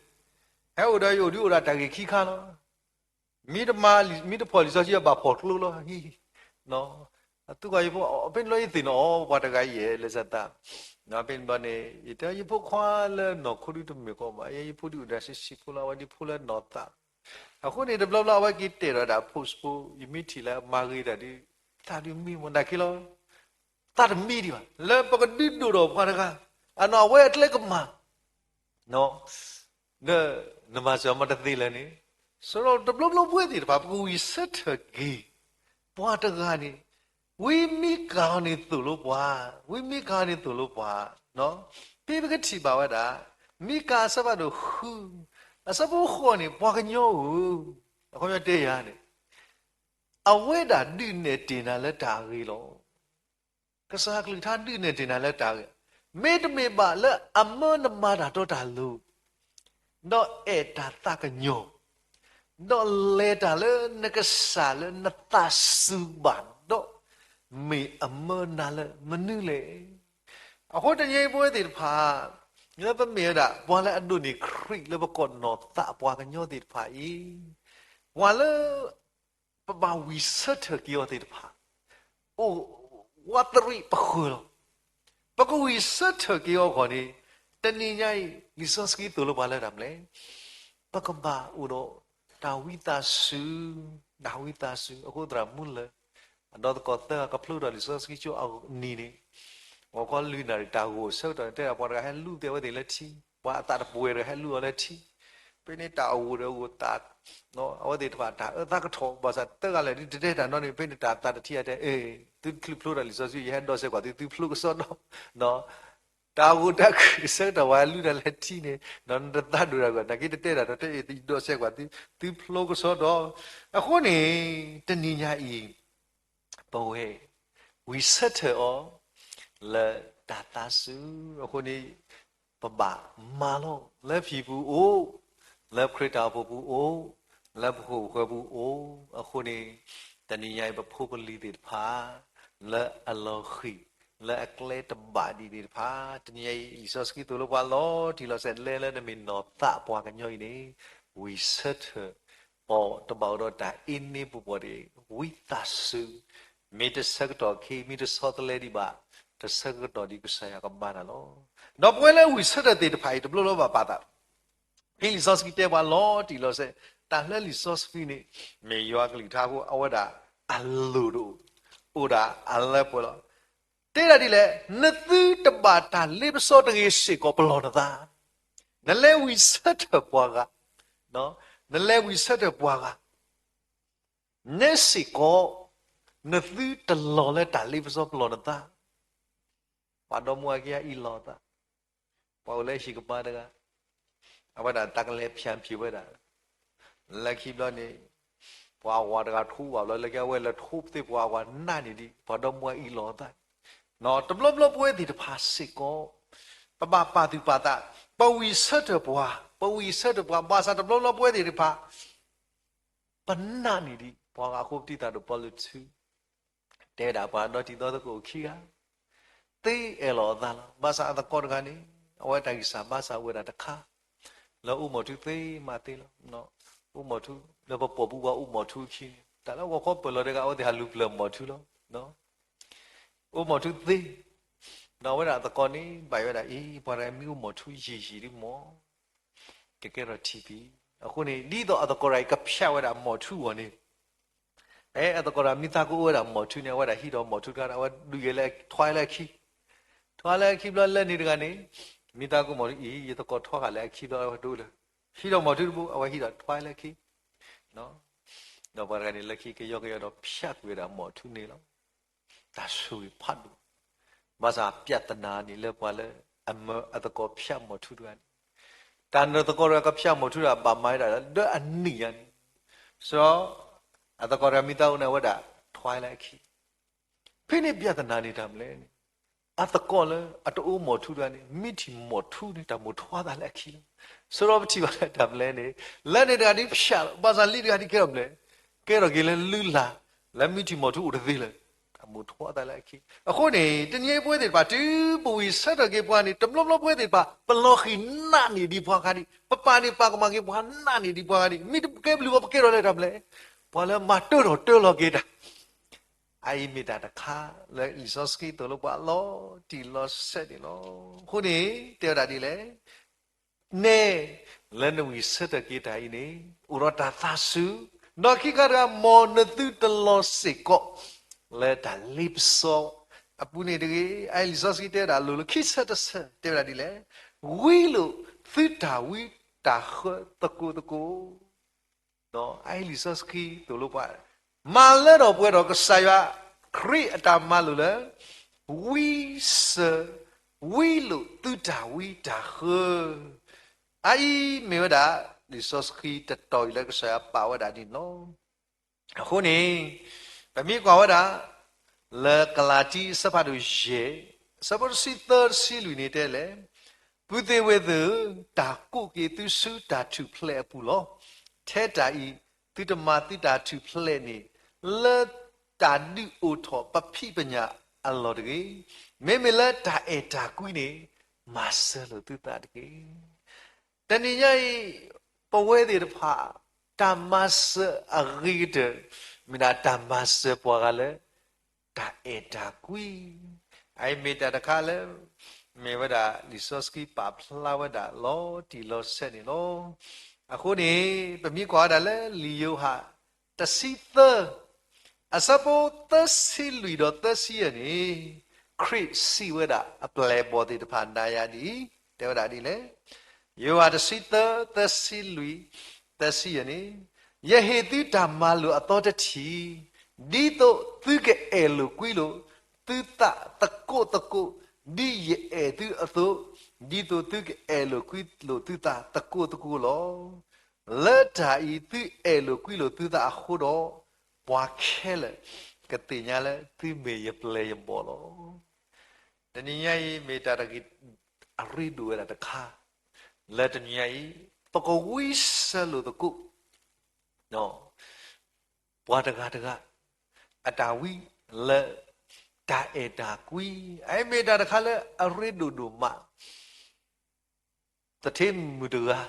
ဟဲအိၣ်ဒီးယအိၣ်ဒုးအိၣ်ဒီးတၢ်ဂ့ၢ်ခံခါလီၤ မ့ၢ်တဖီၣ်လံာ်စီဆှံဘၣ်ဖီၣ်ကျိလီၤ, အသူကွၢ်ယဖိ, ဖဲန့ၣ်ဘျီယသ့ၣ်နီၣ်အီၤ ပှၤတဂၤအံၤယဲလၢစၢတၢ်, ဖဲန့ၣ်ဘျီန့ၣ် ယတဲယဖိခွါလၢနီၢ်ခိဒုတမ့ၢ်ကီဘၣ်, ယဲယဖိဒုအိၣ်ဒီးဆံးဆံးဖိလီၤ, အဝဲဒ်ဖိလၢနီၢ်သး, အဃိန့ၣ် တဘျီဘျီအဝဲက့ၤတဲာ်ဒီးဒၣ်ဖိစဖိ, ယမ့ၢ်ထံၣ်လၢအမၤဂ့ၤတၢ်ဒုး, သးဒုးမံမီၢ်နာ်က့လီၤ, သးတမံဒံးဘၣ်, လၢပကဒုးဒိၣ်ထီၣ်ပှၤတဂၤ, အနီၢ်အဝဲအကျဲကမၤ နမၤစၢၤမၤတသ့လၢၤန့ၣ်, စရီတဘျီဘျီပဝဲသ့ၣ်တဖၣ် ပကဝံၢ်ဆၢထၢၣ်က့ၤ ပှၤတဂၤန့ၣ်, ဝံမံကၤအီၤန့ၣ်သိၣ်လိပှၤ, ဝံမံကၤအီၤန့ၣ်သိၣ်လိပှၤ, ဖဲပကထံၣ်ဘၣ်ဝဲဒၣ်, မံကၤအဆၢဖးဒိၣ်ဃု, အဆၢဖိဃိးန့ၣ် ပှၤကညီဧၢ, အခီပညီတဲယၤန့ၣ်, အဝဲဒၣ်ဒုးနဲၣ်တ့ၢ်နၤလၢတၢ်အဂ့ၤလီၤ. ကစၢ်အကလုၢ်ကထါဒုးနဲၣ်တ့ၢ်နၤလၢတၢ်ဂ့ၤ, မ့တမ့ၢ်ဘၣ်လၢအမၢနမၤတၢ်တီတၢ်လိၤ, ဒီးအဲၣ်တၢ်သးကညီၤ, ဒီးလဲၤတၢ်လၢနကစၢ်လၢနသးစူၤဘၣ်ဒီး, မ့ၢ်အမၢနၤလၢမနုၤလဲၣ်. အဃိတနံၤအံၤပဝဲသ့ၣ်တဖၣ်, လၢပမ့ၢ်ဝဲဒၣ် ပှၤလၢအဒိးန့ၢ်ခရံာ်လၢပကီၢ်နီၢ်သးပှၤကညီသ့ၣ်တဖၣ်အံၤ, ပှၤလၢ ပဘၣ်ဝံၢ်ဆၢထၢၣ်က့ၤအီၤသ့ၣ်တဖၣ်, အိၣ်ဝးတရံးပဃၢၤလီၤ. ပကဝံၢ်ဆၢထၢၣ်က့ၤအီၤအဂီၢ်န့ၣ်, တနံၤညါအံၤ လံာ်စီဆှံသိၣ်လိပှၤလၢတၢ်မနုၤလဲၣ်, ပကဘၣ်အိၣ်ဒီးတၢ်ဝံသးစူၤ, တၢ်ဝံသးစူၤ. အဃိသရၣ်မူလၢာ် အဒီသကိးသၢဂၤကဖျိထီၣ်လံာ်စီဆှံကၠိအနံၤန့ၣ်, ဂီၤခီလွံၢ်နၣ်ရံၣ်တၢ်ဂိၢ်ဆၢကတီၢ်န့ၣ် တဲဒၣ်ပှၤတဂၤဟဲလူၤသ့ၣ်အဝဲသ့ၣ်လၢထံ, ပှၤအသးတပှဲၤဒီးဟဲလူၤအီၤလၢထံ, ဖဲန့ၣ်တၢ်အိၣ်ဂိၢ်ဒီးဂိၢ်သး အဝဲသ့ၣ်တဖၣ်တၢ်အၢသးကထီၣ် ဘၣ်ဆၣ်သၢဂၤလၢာ်ဒ်တတဲတၢ်နီတမံၤ ဖဲန့ၣ်တၢ်သးတထံၣ်အတဲ, သုတချုးဖျိတၢ်လံာ်စီဆှံ ယဟဲဒီးစဲးကွၢ်သု, သုဖျိကစီဒီ, တၢ်ဂိၢ်တၢ်ခုၣ်ဆၢကတီၢ် ပှၤဟဲလူၤတၢ်လၢထံန့ၣ်, နတသးဒိၣ်တၢ်ဂီၢ် နာ်က့တတဲတၢ်ဒီးတဲအံၤ ယဒီးစဲးကွၢ်သု, သုဖျိကစီဒီ. အဃိန့ၣ် တနံၤညါအံၤ ပဝဲ ဝံၢ်ဆၢထၢၣ်အီၤ လၢတၢ်သးစူၤအဃိန့ၣ်, ပဘၣ်မၤလီၤလၢဖံပူၤအိၣ်, လၢခရံာ်တၢ်အိၣ်ဖှိၣ်ပူၤအိၣ်, လၢပခိၣ်ပဃၢၤပူၤအိၣ်အဃိန့ၣ်, တနံၤညါအံၤပဖိပလံၤသ့ၣ်တဖၣ် လၢအလီၤဃံၤ လၢအကျဲတဘၣ်ဒံးသ့ၣ်တဖၣ်, တနံၤညါအံၤ လံာ်စီဆှံသိၣ်လိပှၤလီၤတံၢ်လီၤဆဲး လဲၤလၢနမ့ၢ်နီၢ်သးပှၤကညီအံၤန့ၣ်, ဝံၢ်ဆၢထၢၣ် အီၤတဘၣ်အိၣ်ဒီးတၢ်အ့န့ပူၤပှီၢ်တဂ့ၤ, ဝံသးစူၤ, မ့ၢ်တဆၢကတီၢ်ခံ မ့ၢ်တဆီတလဲဒံးဘၣ်, တဆၢကတီၢ်ဒံးကစၢ်ယွၤကမၤနၤလီၤ. ဒီးပဝဲလၢဝံၢ်ဆၢထၢၣ်သ့ၣ်တဖၣ်အံၤ တဘျီလၢဘၣ်ပာ်သး, ဖဲလံာ်စီဆှံတဲပှၤလီၤတံၢ်လီၤဆဲး, တၢ်လၢလံာ်စီဆှံန့ၣ် မ့ၢ်ယွၤကလုၢ်ကထါဖိ အဝဲဒၣ်အလိၣ်တအိၣ်, အိၣ်ဒၣ်အလၢပှဲၤလီၤ. တဲဒၣ်ဒ်လဲၣ်, နသုတဘၣ်တၢ်လ့ပစီတဂ့ၤစ့ၢ်ကီးပလီၢ်နသး, နလဲၤဝံၢ်ဆၢထၢၣ်ပှၤဂၤ, နလဲၤဝံၢ်ဆၢထၢၣ်ပှၤဂၤ, နဲစ့ၢ်ကီး နသုတလီၤလၢတၢ်လ့ပစီပလီၢ်နသး, ပှၤဒီမါဝၤခံဂၤအံၤလီၤသး, ပှၤအိၣ်လၢဟံၣ်ကပၤတဂၤ, အဝဲဒၣ်တၢ်ကလဲၤဖၠၣ်ဖံးဝဲဒၣ်, လၢခံဘျီန့ၣ် ပှၤအဝၤတဂၤထိဘၣ်ဘျီ လၢခံအဝဲလဲၤထိသ့ၣ်ပှၤအဝၤနးန့ၣ်ဒံး ပှၤဒီမါဝၤအံၤလီၤသး, တဘျီဘျီပဝဲသ့ၣ်တဖၣ်စ့ၢ်ကီး ပဘၣ်ပာ်သူၣ်ပာ်သး, ပဝံၢ်ဆၢထၢၣ်ပှၤ, ပဝံၢ်ဆၢထၢၣ်ပှၤ ဘၣ်ဆၣ်တဘျီဘျီပဝဲသ့ၣ်တဖၣ် ပနးန့ၣ်ဒံး ပှၤဂၤအဃိပတံၢ်သးဒိၣ်ပီလူးထူ တဲဒၣ်ပှၤဒီတံၤသကိးအိၣ်ခံဂၤ, သ့အဲၣ်လီၤအသးလီၤ. ဘၣ်ဆၣ်အသကိးတဂၤန့ၣ် အဝဲတၢ်ဂံၢ်စၢ်ဘါစၢ်အိၣ်ဝဲဒၣ်တခါ, လၢအိၣ်မီၢ်ထူသ့မးသ့လီၤ. အိၣ်မီၢ်ထူ, လၢပပိာ်ပူၤပှၤအိၣ်မီၢ်ထူအခံန့ၣ် တၢ်လၢဂီၤခီပၢၢ်လီၤတဂၤ အဝဲသ့ၣ်ဟးလူၤပျၢၤမီၢ်ထူလီၤ. အိၣ်မီၢ်ထူသ့, ဒီးအဝဲဒၣ်အသကိးန့ၣ် ဘၣ်ယိၣ်ဝဲဒၣ် အ့ ပှၤတဂၤမ့ၢ်အိၣ်မီၢ်ထူယံာ်ယံာ်ဒ်မီၢ် ကကဲထီၣ်ထံၣ်ဖံး. အဃိန့ၣ် ဒ်သိးအသကိးတဂၤအံၤကဖျါဝဲဒၣ်မီၢ်ထူအဂီၢ်န့ၣ်, အဲ အသကိးတဂၤမံသးကအိၣ်ဝဲဒၣ်မီၢ်ထူန့ၣ် အဝဲဒၣ်ဟံးဒီးမီၢ်ထူတဂၤ အဝဲဒုးယဲလၢထွါလၢအခံ, ထွါလၢအခံဘျီလၢန့ၣ်တဂၤန့ၣ်, မံသးကအိၣ်မီၢ်ထူအံၤ ယသကိးထွါဃာ်လၢအခံဘျီ အဝဲဒိလၢ, ဟံးဒီးမီၢ်ထူတဘိ အဝဲဟံးဒီးထွါလၢအခံ, ဒီးပှၤတဂၤန့ၣ် လၢခံကယီကယီဒီးဖျါကွံာ်ဝဲဒၣ်မီၢ်ထူန့ၣ်လီၤ. တၢ်ဆိၣ်ဂ့ၤဖးဒိၣ်, ဘၣ်ဆၣ်ပြဿနာန့ၣ်လၢပှၤလၢ အမၢအသကိးဖၠၣ်မီၤထူတဂၤန့ၣ်, တၢ်နၢၤသကိးတဂၤကဖၠၣ်မီၤထူတဂၤ ဘၣ်မၤဝဲဒၣ်လၢအနံၣ်ညါန့ၣ်, စီၤအသကိးတဂၤမ့ၢ်သးအိၣ်န့ၣ် အဝဲဒၣ်ထွါလၢအခံ ဖဲန့ၣ်ပြဿနာန့ၣ်တၢ်မနုၤလဲၣ်န့ၣ်, အသကိးလၢအတအိၣ်မီၤထူတဂၤန့ၣ် မ့ၢ်ထံၣ်မီၤထူန့ၣ် တၢ်မိၣ်ထွါသးလၢအခံလီၤ. စီၤပထံၣ်ဘၣ်လၢတၢ်မနုၤလဲၣ်န့ၣ်, လၢန့ၣ်တဂၤဒ်ဖၠၣ်လီၤ, ဘၣ်ဆၣ်လံတဂၤဒ်ကဲထီၣ်မနုၤလဲၣ်, ကဲထီၣ်က့ၤလၢလုၢ်လၢ်, လၢမ့ၢ်ထံၣ်မီၤထူအိၣ်တသ့လၢၤ, တၢ်မိၣ်ထွါသးလၢအခံ. အဃိန့ၣ် တနံၤအံၤပဝဲသ့ၣ်တဖၣ် တုၤပဝံၣ်ဆၢထၢၣ်က့ၤပှၤန့ၣ် တဘျီဘျီပဝဲသ့ၣ်တဖၣ် ပလီၤဃံၤနာ်န့ၢ်ဒံးပှၤဂၤဒံး, ပပာ်န့ၢ်ပာ်ကမၣ်က့ၤပှၤနာ်န့ၢ်ဒံးပှၤဂၤဒံး, မ့ၢ်တကဲဘျုးဘၣ် ပကဲထီၣ်လၢတၢ်မနုၤလဲၣ်, ပှၤလၢမၤတၢထီၣ်တၢလီၤက့ၤတၢ် အအံၤမ့ၢ်တၢ်တခါလၢလံာ်စီဆှံသိၣ်လိပှၤလီၤတံၢ်လီၤဆဲးန့ၣ်လီၤ. အဃိန့ၣ် တဲဝဲဒၣ်ဒ်လဲၣ်, နဲလၢနဝံၣ်ဆၢထၢၣ်က့ၤတၢ်အံၤန့ၣ် အိၣ်ဒီးတၢ်သးစူၤ, ဒီးခံခါတဂၤ မ်နသုတလီၤစ့ၢ်ကီး လၢတၢ်လ့ပစီအပူၤန့ၣ်တဂ့ၤ. အအံၤလံာ်စီဆှံတဲဝဲဒၣ်အလိၤလၢခံဆၢတဆၢ တဲဝဲဒၣ်ဒ်လဲၣ်, ဝံလိာ်သုတၢ်ဝံတၢ်ဃၢသကိးသကိး ဒီးအအံၤလံာ်စီဆှံသိၣ်လိပှၤ, မၤလၢထီၣ်ပှဲၤထီၣ်ကစၢ်ယွၤခရံာ်အတၢ်မၤလိာ်လၢ ဝံစၢၤ, ဝံလိာ်သုတၢ်ဝံတၢ်ဃၢ. အအံၤမ့ၢ်ဝဲဒၣ် လံာ်စီဆှံတတီၤအံၤလၢကစၢ်ယွၤပာ်ဝဲဒၣ်န့ၣ်လီၤ. အဃိန့ၣ် ပမ့ၢ်ကွၢ်ဝဲဒၣ် လၢကလၤတံအဆၢဖးဒိၣ်ယဲၢ်, အဆၢဖိတဆံသၢတဆံလွံၢ်န့ၣ်တဲလဲၣ်, ပုၢ်သ့ၣ်ဝဲၢ်သ့ၣ်ဧၢ, တၢ်ကိးက့ၤသုဆူတၢ်ထူၣ်ဖျဲးအပူၤလီၤ. ထဲတၢ်အံၤ သုတမၤသုတၢ်ထူၣ်ဖျဲးန့ၣ် လၢတၢ်ဒုးအိၣ်ထီၣ်ပဖံးပညၣ်အလီၢ်တဂ့ၤ. မ့မ့ၢ်လၢတၢ်အဲၣ်တၢ်ကွံန့ၣ် မၤစၢၤလိာ်သုသးတက့ၢ်. တနံၤညါအံၤ ပဝဲသ့ၣ်တဖၣ် တၢ်မၤစၢၤအဂ့ၤကတၢၢ် မ့ၢ်ဒၣ်တၢ်မၤစၢၤပှၤဂၤလၢ တၢ်အဲၣ်တၢ်ကွံ, အအံၤမ့ၢ်တၢ်တခါလၢ မ့ၢ်ဝဲဒၣ်လံာ်စီဆှံပာ်ဖျါဝဲဒၣ်လီၤတံၢ်လီၤဆဲးန့ၣ်လီၤ. အဃိန့ၣ် ပမ့ၢ်ကွၢ်ဝဲဒၣ်လၢလံာ်ယိၤဟၣ် တဆံသၢ အဆၢဖိသၢဆံလွံၢ်ဒီးသၢဆံယဲၢ်န့ၣ် ခရံာ်စံးဝဲဒၣ်အပျဲၢ်အဘီၣ်သ့ၣ်တဖၣ်နၤယၤဒ်အံၤ, တဲဝဲဒၣ်ဒ်လဲၣ်, ယိၤဟၣ်တဆံသၢ သၢဆံလွံၢ် သၢဆံယဲၢ်န့ၣ်, ယဟ့ၣ်သုတၢ်မၤလိာ်အသီတထံၣ်, ဒ်သိးသုကအဲၣ်လိာ်ကွံလိာ်သုသးသကိးသကိး, ဒ်ယအဲၣ်သုအသိး, ဒ်သိးသုကအဲၣ်လိာ်ကွံလိာ်သုသးသကိးသကိးလီၤ. လၢတၢ်အံၤသုအဲၣ်လိာ်ကွံလိာ်သုသးအဃိဒီး, ပှၤခဲလၢာ်ကသ့ၣ်ညါလၢသုမ့ၢ်ယပျဲၢ်ယဘီၣ်လီၤ. တနံၤညါအံၤမ့ၢ်တၢ်တဂ့ၤ အရ့ဒိၣ်ဝဲဒၣ်တခါ, လၢတနံၤညါအံၤ ပကဝံစၢၤလိာ်သကိး ပှၤတဂၤတဂၤ အတၢ်ဝံလၢတၢ်အဲၣ်တၢ်ကွံ, အအံၤမ့ၢ်တၢ်တခါလၢအရ့ဒိၣ်ဒိၣ်မး သထ့မုၣ်တဂၤ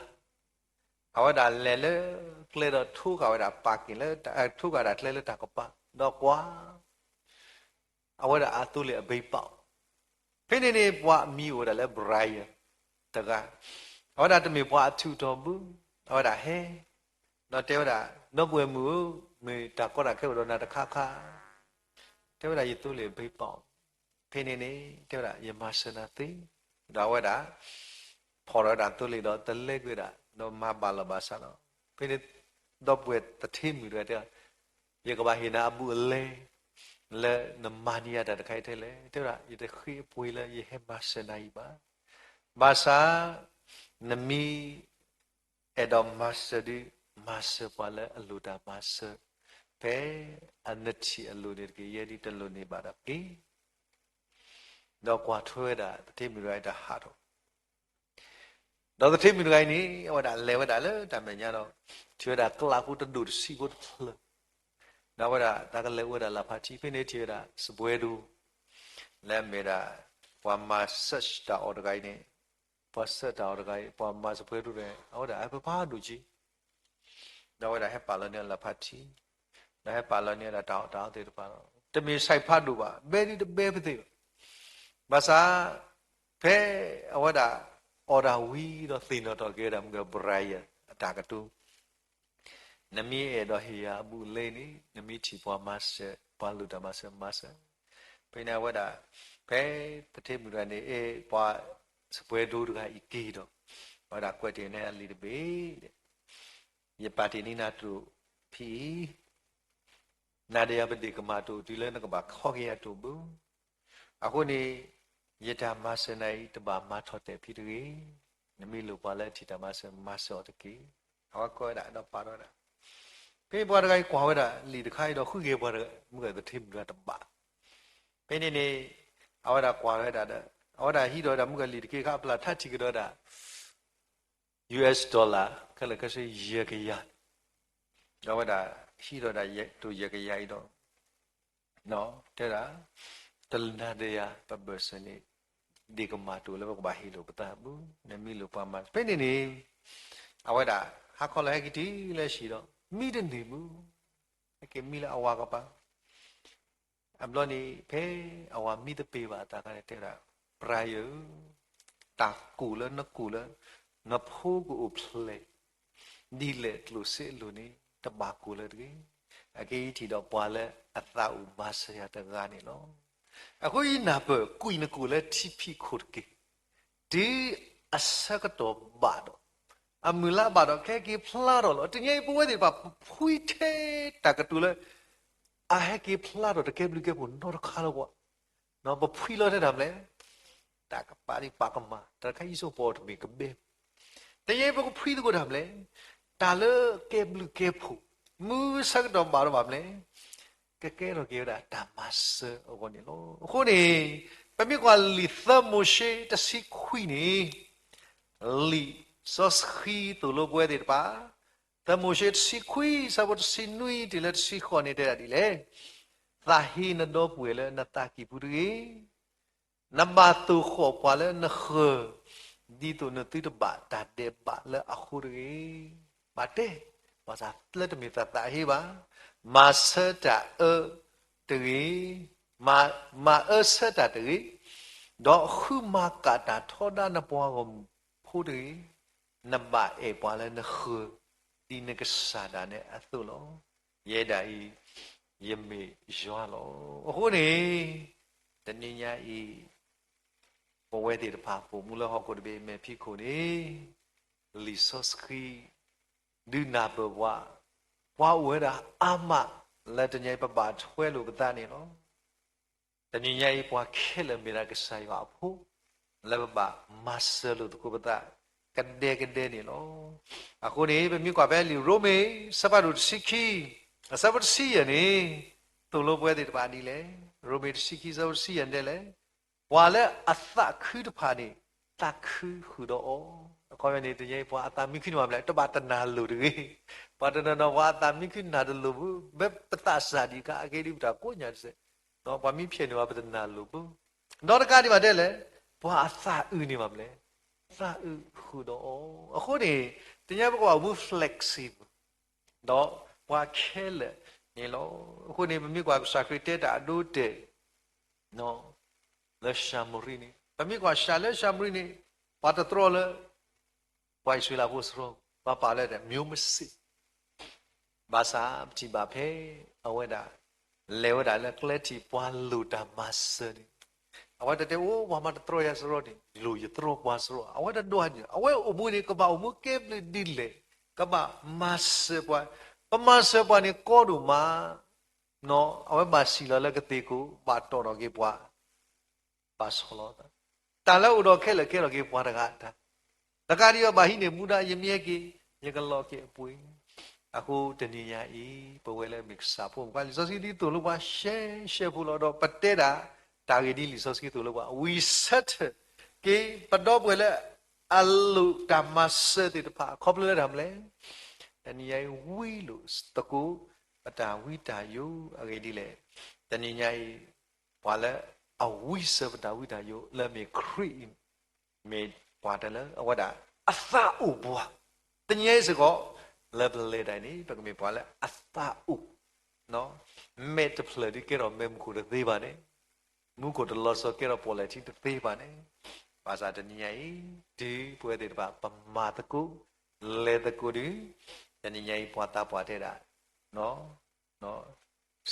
အဝဲဒၣ်လဲၤလၢကျဲဒီးထိဃာ်ဝဲဒၣ်ပာ်က့ၤလၢ ထိဃာ်ဒၣ်ကျဲလၢတၢ်ကပၤ ဒီးကွၢ် အဝဲဒၣ်အသိလ့ၣ်အဘ့ၣ်ပာ်အီၤ, ဖဲန့ၣ်န့ၣ် ပှၤအမံၤအိၣ်ဝဲဒၣ်လၢ Brian တဂၤ, အဝဲဒၣ်တမ့ၢ်ပှၤအထူးအတီၤဘၣ်, အဝဲဒၣ်ဟဲ ဒီးတဲဝဲဒၣ် ဒီပုၢ်ဝဲၢ်မုၣ်ဧၢ, မ့ၢ်တၢ်ကီတၢ်ခဲအိၣ်ဒီးနၤတခါခါ, တဲဝဲဒၣ်ယသိလ့ၣ်အဘ့ၣ်ပာ်အီၤ, ဖဲန့ၣ်န့ၣ် တဲဝဲဒၣ်ယမၤစၢၤနၤသ့, ဒီးအဝဲဒၣ် ဖီၣ်ထီၣ်ဝဲဒၣ်သိလ့ၣ်ဒီးတလဲကွံာ်ဝဲဒၣ် ဒီးမၤဘၣ်လီၤဘၣ်စးလီၤ, ဖဲန့ၣ် ဒီပုၢ်ဝဲၢ်သထ့မုၣ်တဂၤတဲ ယကဘၣ်ဟ့ၣ်နၤအဘူးအလဲ လၢနမၤန့ၢ်ယၤတၢ်တခါအံၤထဲလဲၣ်, တဲဝဲဒၣ် ယတဃ့အပှ့ၤလၢယဟဲမၤစၢၤနၤအံၤဘၣ်, ဘၣ်ဆၣ် နမ့ၢ်အဲၣ်ဒိးမၤစၢၤဒီး မၤစၢၤပှၤလၢအလိၣ်တၢ်မၤစၢၤ ဖဲအနထံၣ်အလိၤန့ၣ်တက့ၢ်, ယဲဒၣ်တလိၣ်န့ၢ်ဘၣ်ဒီးက့ၤ, ဒီးကွၢ်ထွဲဝဲဒၣ်သထ့မုၣ်တဂၤအံၤတၢ်ဟးထီၣ် ဒီးသထ့မုၣ်တဂၤအံၤန့ၣ် အဝဲဒၣ်လဲၤဝဲဒၣ်လၢတၢ်မဲာ်ညါဒီး ထံၣ်ဝဲဒၣ်ကျးဖိတဒိၣ်တဆံးဖိတဖျၢၣ်, ဒီးအဝဲဒၣ်တၢ်ကလဲၤအိၣ်ဝဲဒၣ်လၢဖးထံ ဖဲန့ၣ်ထံၣ်ဝဲဒၣ်စပွဲဒိ လၢအမ့ၢ်ဒၣ် ပှၤမၤ search တၢ်အီၣ်တဂၤအံၤန့ၣ်, ပှၤ search တၢ်အီၣ်တဂၤအံၤ ပှၤမၤစပွဲဒိန့ၣ် အဝဲဒၣ်ဟဲဖးဖးဒိၣ်က့ၤ ဒီးအဝဲဒၣ်ဟဲပာ်လီၤန့ၢ်အီၤလၢဖးထံ, ဒီးဟဲပာ်လီၤန့ၢ်ဝဲဒၣ်တၢ်အီၣ်တၢ်အီသ့ၣ်တဖၣ်လီၤ. တမ့ၢ် site ဖးဒိၣ်ဘၣ်, ဘဲဒ်တဘဲပသ့ၣ်ဘၣ်. ဘၣ်ဆၣ် ဖဲအဝဲဒၣ် အီၣ်တၢ်ဝံၤဒီးသ့ၣ်နီၣ်ထီၣ်က့ၤဝဲဒၣ်မ့ၢ် Brian အတၢ်ကတိၤ, နမ့ၢ်အဲၣ်ဒိးဟ့ၣ်ယၤအဘူးအလဲန့ၣ် နမ့ၢ်ထံၣ်ပှၤမၤစၢၤ, ပှၤလိၣ်တၢ်မၤစၢၤ မၤစၢၤ. ဖဲန့ၣ်အဝဲဒၣ် ဖဲသထ့မုၣ်တဂၤန့ၣ် အဲၣ်ပှၤစပွဲဒိတဂၤအံၤက့ၤဒီး အဝဲဒၣ်ကွဲးတ့ၢ်န့ၢ်အလံာ်တဘ့ၣ် ယပာ်တ့ၢ်န့ၢ်နၤတိၣ်ဖဲအံၤ, နၤဒီးယၤပဒ့ၣ်ကမၣ်တိၣ်တုၤလၢနကဘၣ်ခီက့ၤယၤတိၣ်ဘၣ်. အဃိန့ၣ် ယတၢ်မၤစၢၤနၤအံၤ တဘၣ်မၤထီၣ်တဲာ်ဖံးတဂ့ၤ. နမ့ၢ်လိၣ်ပှၤလၢအထံၣ်တၢ်မၤစၢၤ မၤစၢၤအီၤတက့ၢ်. အဝဲကိးဝဲဒၣ်ဒီးပာ်ထီၣ်ဝဲဒၣ်, ဖဲပှၤတဂၤအံၤကွၢ်ဝဲဒၣ်လံာ်တခါအံၤဒီး ဃုက့ၤပှၤတဂၤ မုၢ်ဂၤသထ့မုၢ်တဂၤတဘၣ်. ဖဲန့ၣ်န့ၣ် အဝဲဒၣ်ကွၢ်ဝဲဒၣ်ဒီး အဝဲဒၣ်ဟံးဒီးဝဲဒၣ်မုၢ်ဂၤလံာ်တက့ၢ်ခါ အပျၢ်ထါထံၣ်ကဒီးဒၣ် US dollar ခဲလၢာ်ခဲဆ့ယဲၢ်ကယၤ, ဒီးအဝဲဒၣ်ဟံးဒီးဒၣ်တိၢ်ယဲၢ်ကယၤအံၤဒီး တဲဒၣ်, တနၤဒီးယၤပဘၢၣ်စၢၤန့ၣ် ဒ့ၣ်ကမၣ်တအိၣ်လၢပကဘၣ်ဟ့ၣ်လိာ်ပသးဘၣ်, နမ့ၢ်လိၣ်ပှၤမၤ ဖဲန့ၣ်န့ၣ် အဝဲဒၣ်ဟါခီလၢဟဲက့ၤတုၤလၢဟံၣ်ဒီး မံတန့ၢ်ဘၣ်, ဟဲက့ၤမံလၢအဝၤကပၤ အဘျီန့ၣ် ဖဲအဝၤမံသပ့ၤဘၣ်အသးအခါန့ၣ် တဲဝဲဒၣ်, ပြၤယၢ်ဧၢ, တၢ်ကိၢ်လၢနကိၢ်လၢ နဖိကအိၣ်ဖျဲၣ် ဒ်လဲၣ်ကျိၣ်စ့အလိၤန့ၣ် တဘၣ်ကိၢ်လၢၤတဂ့ၤ. အကဲယထံၣ်ဒီးပှၤလၢအသးအိၣ်မၤစၢၤယၤတဂၤန့ၣ်လီၤ. အဃိယနၢ်ပၢၢ် ကွံာ်နကိၣ်လၢထံဖံးခိၣ်တက့ၢ်. တုၤအဆၢကတီၢ်ဘၣ်ဒီး အမုၢ်လါဘၣ်ဒီး ကဟဲက့ၤဖျါထီၣ်လီၤ. တနံၤအံၤပဝဲသ့ၣ်တဖၣ် ပဖှံထဲတၢ်ကတိၤလၢ အဟဲက့ၤဖျါထီၣ်တကဲဘျုးကဲဖှိၣ်နီတခါလၢၤဘၣ်. ပဖှံလီၤထဲတၢ်မနုၤလဲၣ်, တၢ်ကပာ်ဒံးပာ်ကမၣ် တၢ်တခါအံၤ ယဆိကမိၣ်တမ့ၢ်ကဘဲ, တနံၤအံၤပကဖှံသကိးတၢ်မနုၤလဲၣ်, တၢ်လၢကဲဘျုးကဲဖှိၣ်, မုၢ်ဆၢကတီၢ်ဘၣ်ဒီးဘၣ်မနုၤလဲၣ် ကကဲထီၣ်က့ၤဝဲဒၣ်တၢ်မၤစၢၤအဂီၢ်န့ၣ်လီၤ. အဃိန့ၣ် ပမ့ၢ်ကွၢ်လံာ်သၢမိၤၡ့တဆံခွံန့ၣ်, လံာ်စီဆှံသိၣ်လိပဝဲသ့ၣ်တဖၣ်, သၢမိၤၡ့တဆံခွံ ဆၢဖိတဆံနွံ တုၤလၢတဆံဃိးန့ၣ်တဲဒၣ်ဒ်လဲၣ်, သးဟ့နဒီပုၢ်ဝဲၢ်လၢနသးကံၢ်ပူၤတဂ့ၤ. နဘၣ်သိၣ်ဃီၣ်ပှၤလၢနဃၢၤ, ဒ်သိးနသုတဘၣ်တၢ်ဒဲးဘးလၢအဃိတဂ့ၤ. ဘၣ်တဲ, ဘၣ်ဆၣ်လၢတမ့ၢ်သးသးဟ့ဘၣ်, မၤဆၢတၢ်အၢတဂ့ၤ, မၤအၢဆၢတၢ်တဂ့ၤ, ဒီးဃုမၤကၣ်တၢ်ထီဒါနပှၤဂီၢ်မုၢ်ဖိတဂ့ၤ. နဘၣ်အဲၣ်ပှၤလၢနဃၢၤ, ဒ်နကစၢ်ဒၣ်နဲအသိးလီၤ. ယဲဒၣ်အံၤ ယမ့ၢ်ယွၤလီၤ. အဃိန့ၣ် တနံၤညါအံၤ ပဝဲသ့ၣ်တဖၣ် ပိာ်မုၣ်လၢဟီၣ်ခိၣ်တဘ့ၣ်အမဲာ်ဖံးခိၣ်န့ၣ် လံာ်စီဆှံ ဒုးနၢ်ပၢၢ်ပှၤ, ပှၤအိၣ်ဝဲဒၣ်အါမး လၢတနံၤအံၤပဘၣ်ထွဲလိာ်ပသးန့ၣ်လီၤ. တနံၤညါအံၤ ပှၤခဲလၢာ်မ့ၢ်ဒၣ်ကစၢ်ယွၤအဖိ, လၢပဘၣ်မၤစၢၤလိာ်သကိးပသး ကဒဲကဒဲန့ၣ်လီၤ. အဃိန့ၣ် ပမ့ၢ်ကွၢ်ဖဲလံာ်ရိမ့ၤ ဆၢဖးဒိၣ်တဆံခံ အဆၢဖိတဆံယဲၢ်န့ၣ် သိၣ်လိပဝဲသ့ၣ်တဖၣ်ဒ်လဲၣ်. ရိမ့ၤတဆံခံ ဆၢဖိတဆံယဲၢ်န့ၣ်တဲလဲၣ်, ပှၤလၢအသးခုတဖၣ်န့ၣ် သးခုဃုာ်ဒီးအီၤ. အခီပညီန့ၣ် တနံၤညါအံၤ ပှၤအသးမံခုန့ၣ်မးမနုၤလဲၣ်, တဘၣ်တနၢ်လိၤတဂ့ၤ. ပှၤတနီၤနီၤ ပှၤအသးမံခုနၢ်တလိၤဘၣ်, မ့ၢ်ပသးစၢ်ဒံးအခါ အကဲဒ်ပတၢ်ကိးညါတစဲး, ပှၤမံဖျဲးန့ၢ်ပှၤ ပတနၢ်လိၤဘၣ်. ဒီးတကးဒံးဘၣ်တဲလဲၣ်, ပှၤအသးအုးန့ၣ်မးမနုၤလဲၣ်, သးအုးဃုာ်ဒီးအီၤ. အဃိန့ၣ် တနံၤညါပကဘၣ်အိၣ်မူ flexible ဒီးပှၤခဲလၢာ်န့ၣ်လီၤ. အဃိန့ၣ် ပမ့ၢ်ကွၢ်ကစၢ်ခရံာ်တဲတၢ်အဒိအတဲာ် လၢၡၤမရံန့ၣ်, ပမ့ၢ်ကွၢ်စၢ်လၢၡၤမရံန့ၣ် ပှၤတတြီလၢ ပှၤအံၣ်စရ့လးဖိစရီ, ပှၤပာ်လၢ မျိုးမစစ်, ဘၣ်ဆၣ်ပထံၣ်ဘၣ်ဖဲ အဝဲဒၣ် လဲၤဝဲဒၣ်လၢကျဲထံး ပှၤလိၣ်တၢ်မၤစၢၤန့ၣ်, အဝဲတတဲအိၣ် ပှၤမၤတတြီယၤစရီန့ၣ် လိၣ်ယတြီပှၤစရီ, အဝဲတဒိးဟဲန့ၣ် အဝဲအိၣ်မူန့ၣ် ကဘၣ်အိၣ်မူကဲဘျုးဒ်လဲၣ်, ကဘၣ်မၤစၢၤပှၤ, ပမၤစၢၤပှၤန့ၣ်ကီဒိၣ်မး အဝဲဘၣ်စံၣ်လီၤလၢကသ့ၣ်ခိၣ် ဘၣ်တီၢ်ထီၣ်က့ၤပှၤ ဘၣ်ဆီၣ်လီၤသး, တၢ်လၢအိၣ်ဒီးခဲလၢာ်ကဲထီၣ်က့ၤပှၤတဂၤအတၢ်, တကးဒံးဘၣ် ဘၣ်ဟံးန့ၢ်မူဒါ ယမ့ၢ်ဟဲက့ၤ ယကလီၤက့ၤအပှ့ၤ, အဃိတနံၤညါအံၤ ပဝဲလၢမ့ၢ်ကစၢ်ဖိမုၣ်ဖိခွါ လံာ်စီဆှံဒ်သိးလိပှၤရှဲရှဲဖိလီၤ. ဒီးပတဲဒၣ် တၢ်ဂ့ၢ်ဒ်လံာ်စီဆှံသိးလိပှၤ ဝံၤဆၢထၢၣ်က့ၤ ပဒီပုၢ်ဝဲၢ်လၢအလိၣ်တၢ်မၤစၢၤသ့ၣ်တဖၣ် ခီဖျိလၢတၢ်မနုၤလဲၣ်, တနံၤညါအံၤဝံလိာ်သကိး ပတၢ်ဝံတၢ်ယိးအဂ့ၢ်ဒ်လဲၣ်, တနံၤညါအံၤ ပှၤလၢအဝံစၢၤပတၢ်ဝံတၢ်ယိးလၢမ့ၢ်ခရံာ်အံၤ မ့ၢ်ပှၤတၢ်လၢအဝဲဒၣ်အသးအိၣ်ပှၤ, တနံၤညါအံၤစ့ၢ်ကီး လၢပလဲၤတၢ်အံၤန့ၣ် ပကမ့ၢ်ပှၤလၢအသးအိၣ်, မဲာ်တဖျၢၣ်ဒ်ကဲထီၣ်မဲာ်မူခိၣ်တသ့ဘၣ်န့ၣ်, မူခိၣ်တလီၤဆီကဲထီၣ်ပီၣ်လဲၣ်ထံတသ့ဘၣ်န့ၣ်, ဘၣ်ဆၣ်တနံၤညါအံၤ တုၤပဝဲသ့ၣ်တဖၣ် ပမၤသကိး လဲၤသကိးဒီး တနံၤညါအံၤပှၤသးပှၢ်တဲဒၣ်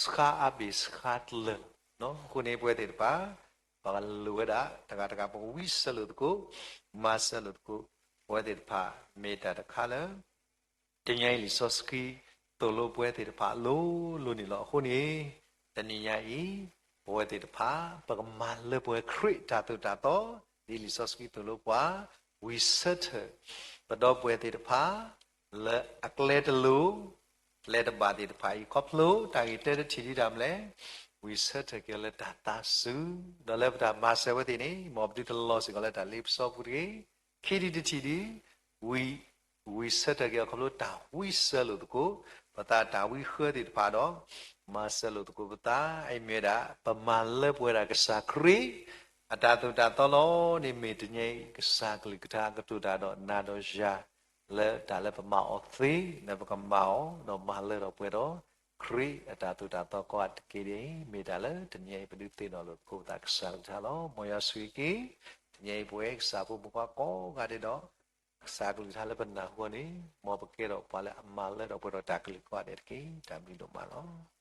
ဆှါအါဘ့ၣ်ဆှါတလၢာ်လီၤ. အဃိန့ၣ် ပဝဲသ့ၣ်တဖၣ် ပကလိၣ်ဝဲဒၣ် တဂၤတဂၤ ပကဝံစၢၤလိာ်သကိး မၤစၢၤလိာ်သကိး ပဝဲသ့ၣ်တဖၣ် မ့ၢ်တၢ်တခါလၢ တနံၤညါအံၤ လံာ်စီဆှံသိၣ်လိပဝဲသ့ၣ်တဖၣ်အလိၤလိၤန့ၣ်လီၤ. အဃိန့ၣ် တနံၤညါအံၤ ပ ပဝဲသ့ၣ်တဖၣ် ပကမၤလၢပှဲၤခရံာ်အတၢ်သိၣ်တၢ်သီ, ဒ်လံာ်စီဆှံသိၣ်လိပှၤ, ဝံဆၢထၢၣ် ပဒီပုၢ်ဝဲၢ်သ့ၣ်တဖၣ် လၢအကျဲတလိၤ ကျဲတဘၣ်သ့ၣ်တဖၣ်အံၤ ခီဖျိတၢ်ဂ့ၢ်တၢတထံၣ်ဒ်တၢ်မနုၤလဲၣ်, ဝံဆၢထၢၣ်က့ၤလၢတၢ်သးစူၤ, ဒီးလၢပတၢ်မၤစၢၤဝဲသ့ၣ်န့ၣ် မ်ပဒုးတလီၤစ့ၢ်ကီးလၢတၢ်လ့ပစီပူၤတဂ့ၤ. ခံထံၣ်တထံၣ်ဒ် ဝံဆၢထၢၣ်က့ၤအီၤခီဖျိတၢ်ဝံစၢၤလိာ်သကိး ပသးတၢ်ဝံဃၢသ့ၣ်တဖၣ်ဒီး မၤစၢၤလိာ်သကိးပသး, အံၤမ့ၢ်ဝဲဒၣ် ပမၤလၢပှဲၤဒၣ်ကစၢ်ခရံာ် အတၢ်သိၣ်တၢ်သီလီၤ. န့ၣ်မ့ၢ်တနံၤအံၤ ကစၢ်ကလုၢ်ကထါကတိၤတၢ်ဒီးနၤဒီးယၤ လၢတၢ်လၢပမၤအီၤသ့ လၢပကမၤအီၤ ဒီးမၤလၢထီၣ်ပှဲၤဒီး ခရံာ်အတၢ်သိၣ်တၢ်သီကိးဂၤတက့ၢ်န့ၣ် မ့ၢ်တၢ်လၢတနံၤအံၤ ပဒုးသ့ၣ်နီၣ်လိာ်သကိးပသးကစၢ်ကလုၢ်ကထါလီၤ. မ်ယွၤဆိၣ်ဂ့ၤက့ၤ တနံၤအံၤပဝဲကစၢ်ဖိမုၣ်ဖိကိးဂၤဒဲးဒီး ကစၢ်ကလုၢ်ကထါလၢပနၢ်ဟူအီၤန့ၣ် မ်ပကဲထီၣ်ပှၤလၢအမၤလၢထီၣ်ပှဲၤဒီးတၢ်ကလုၢ်ကိးဂၤဒဲးတက့ၢ်. တၢ်ဘျုးဒိၣ်မးလီၤ.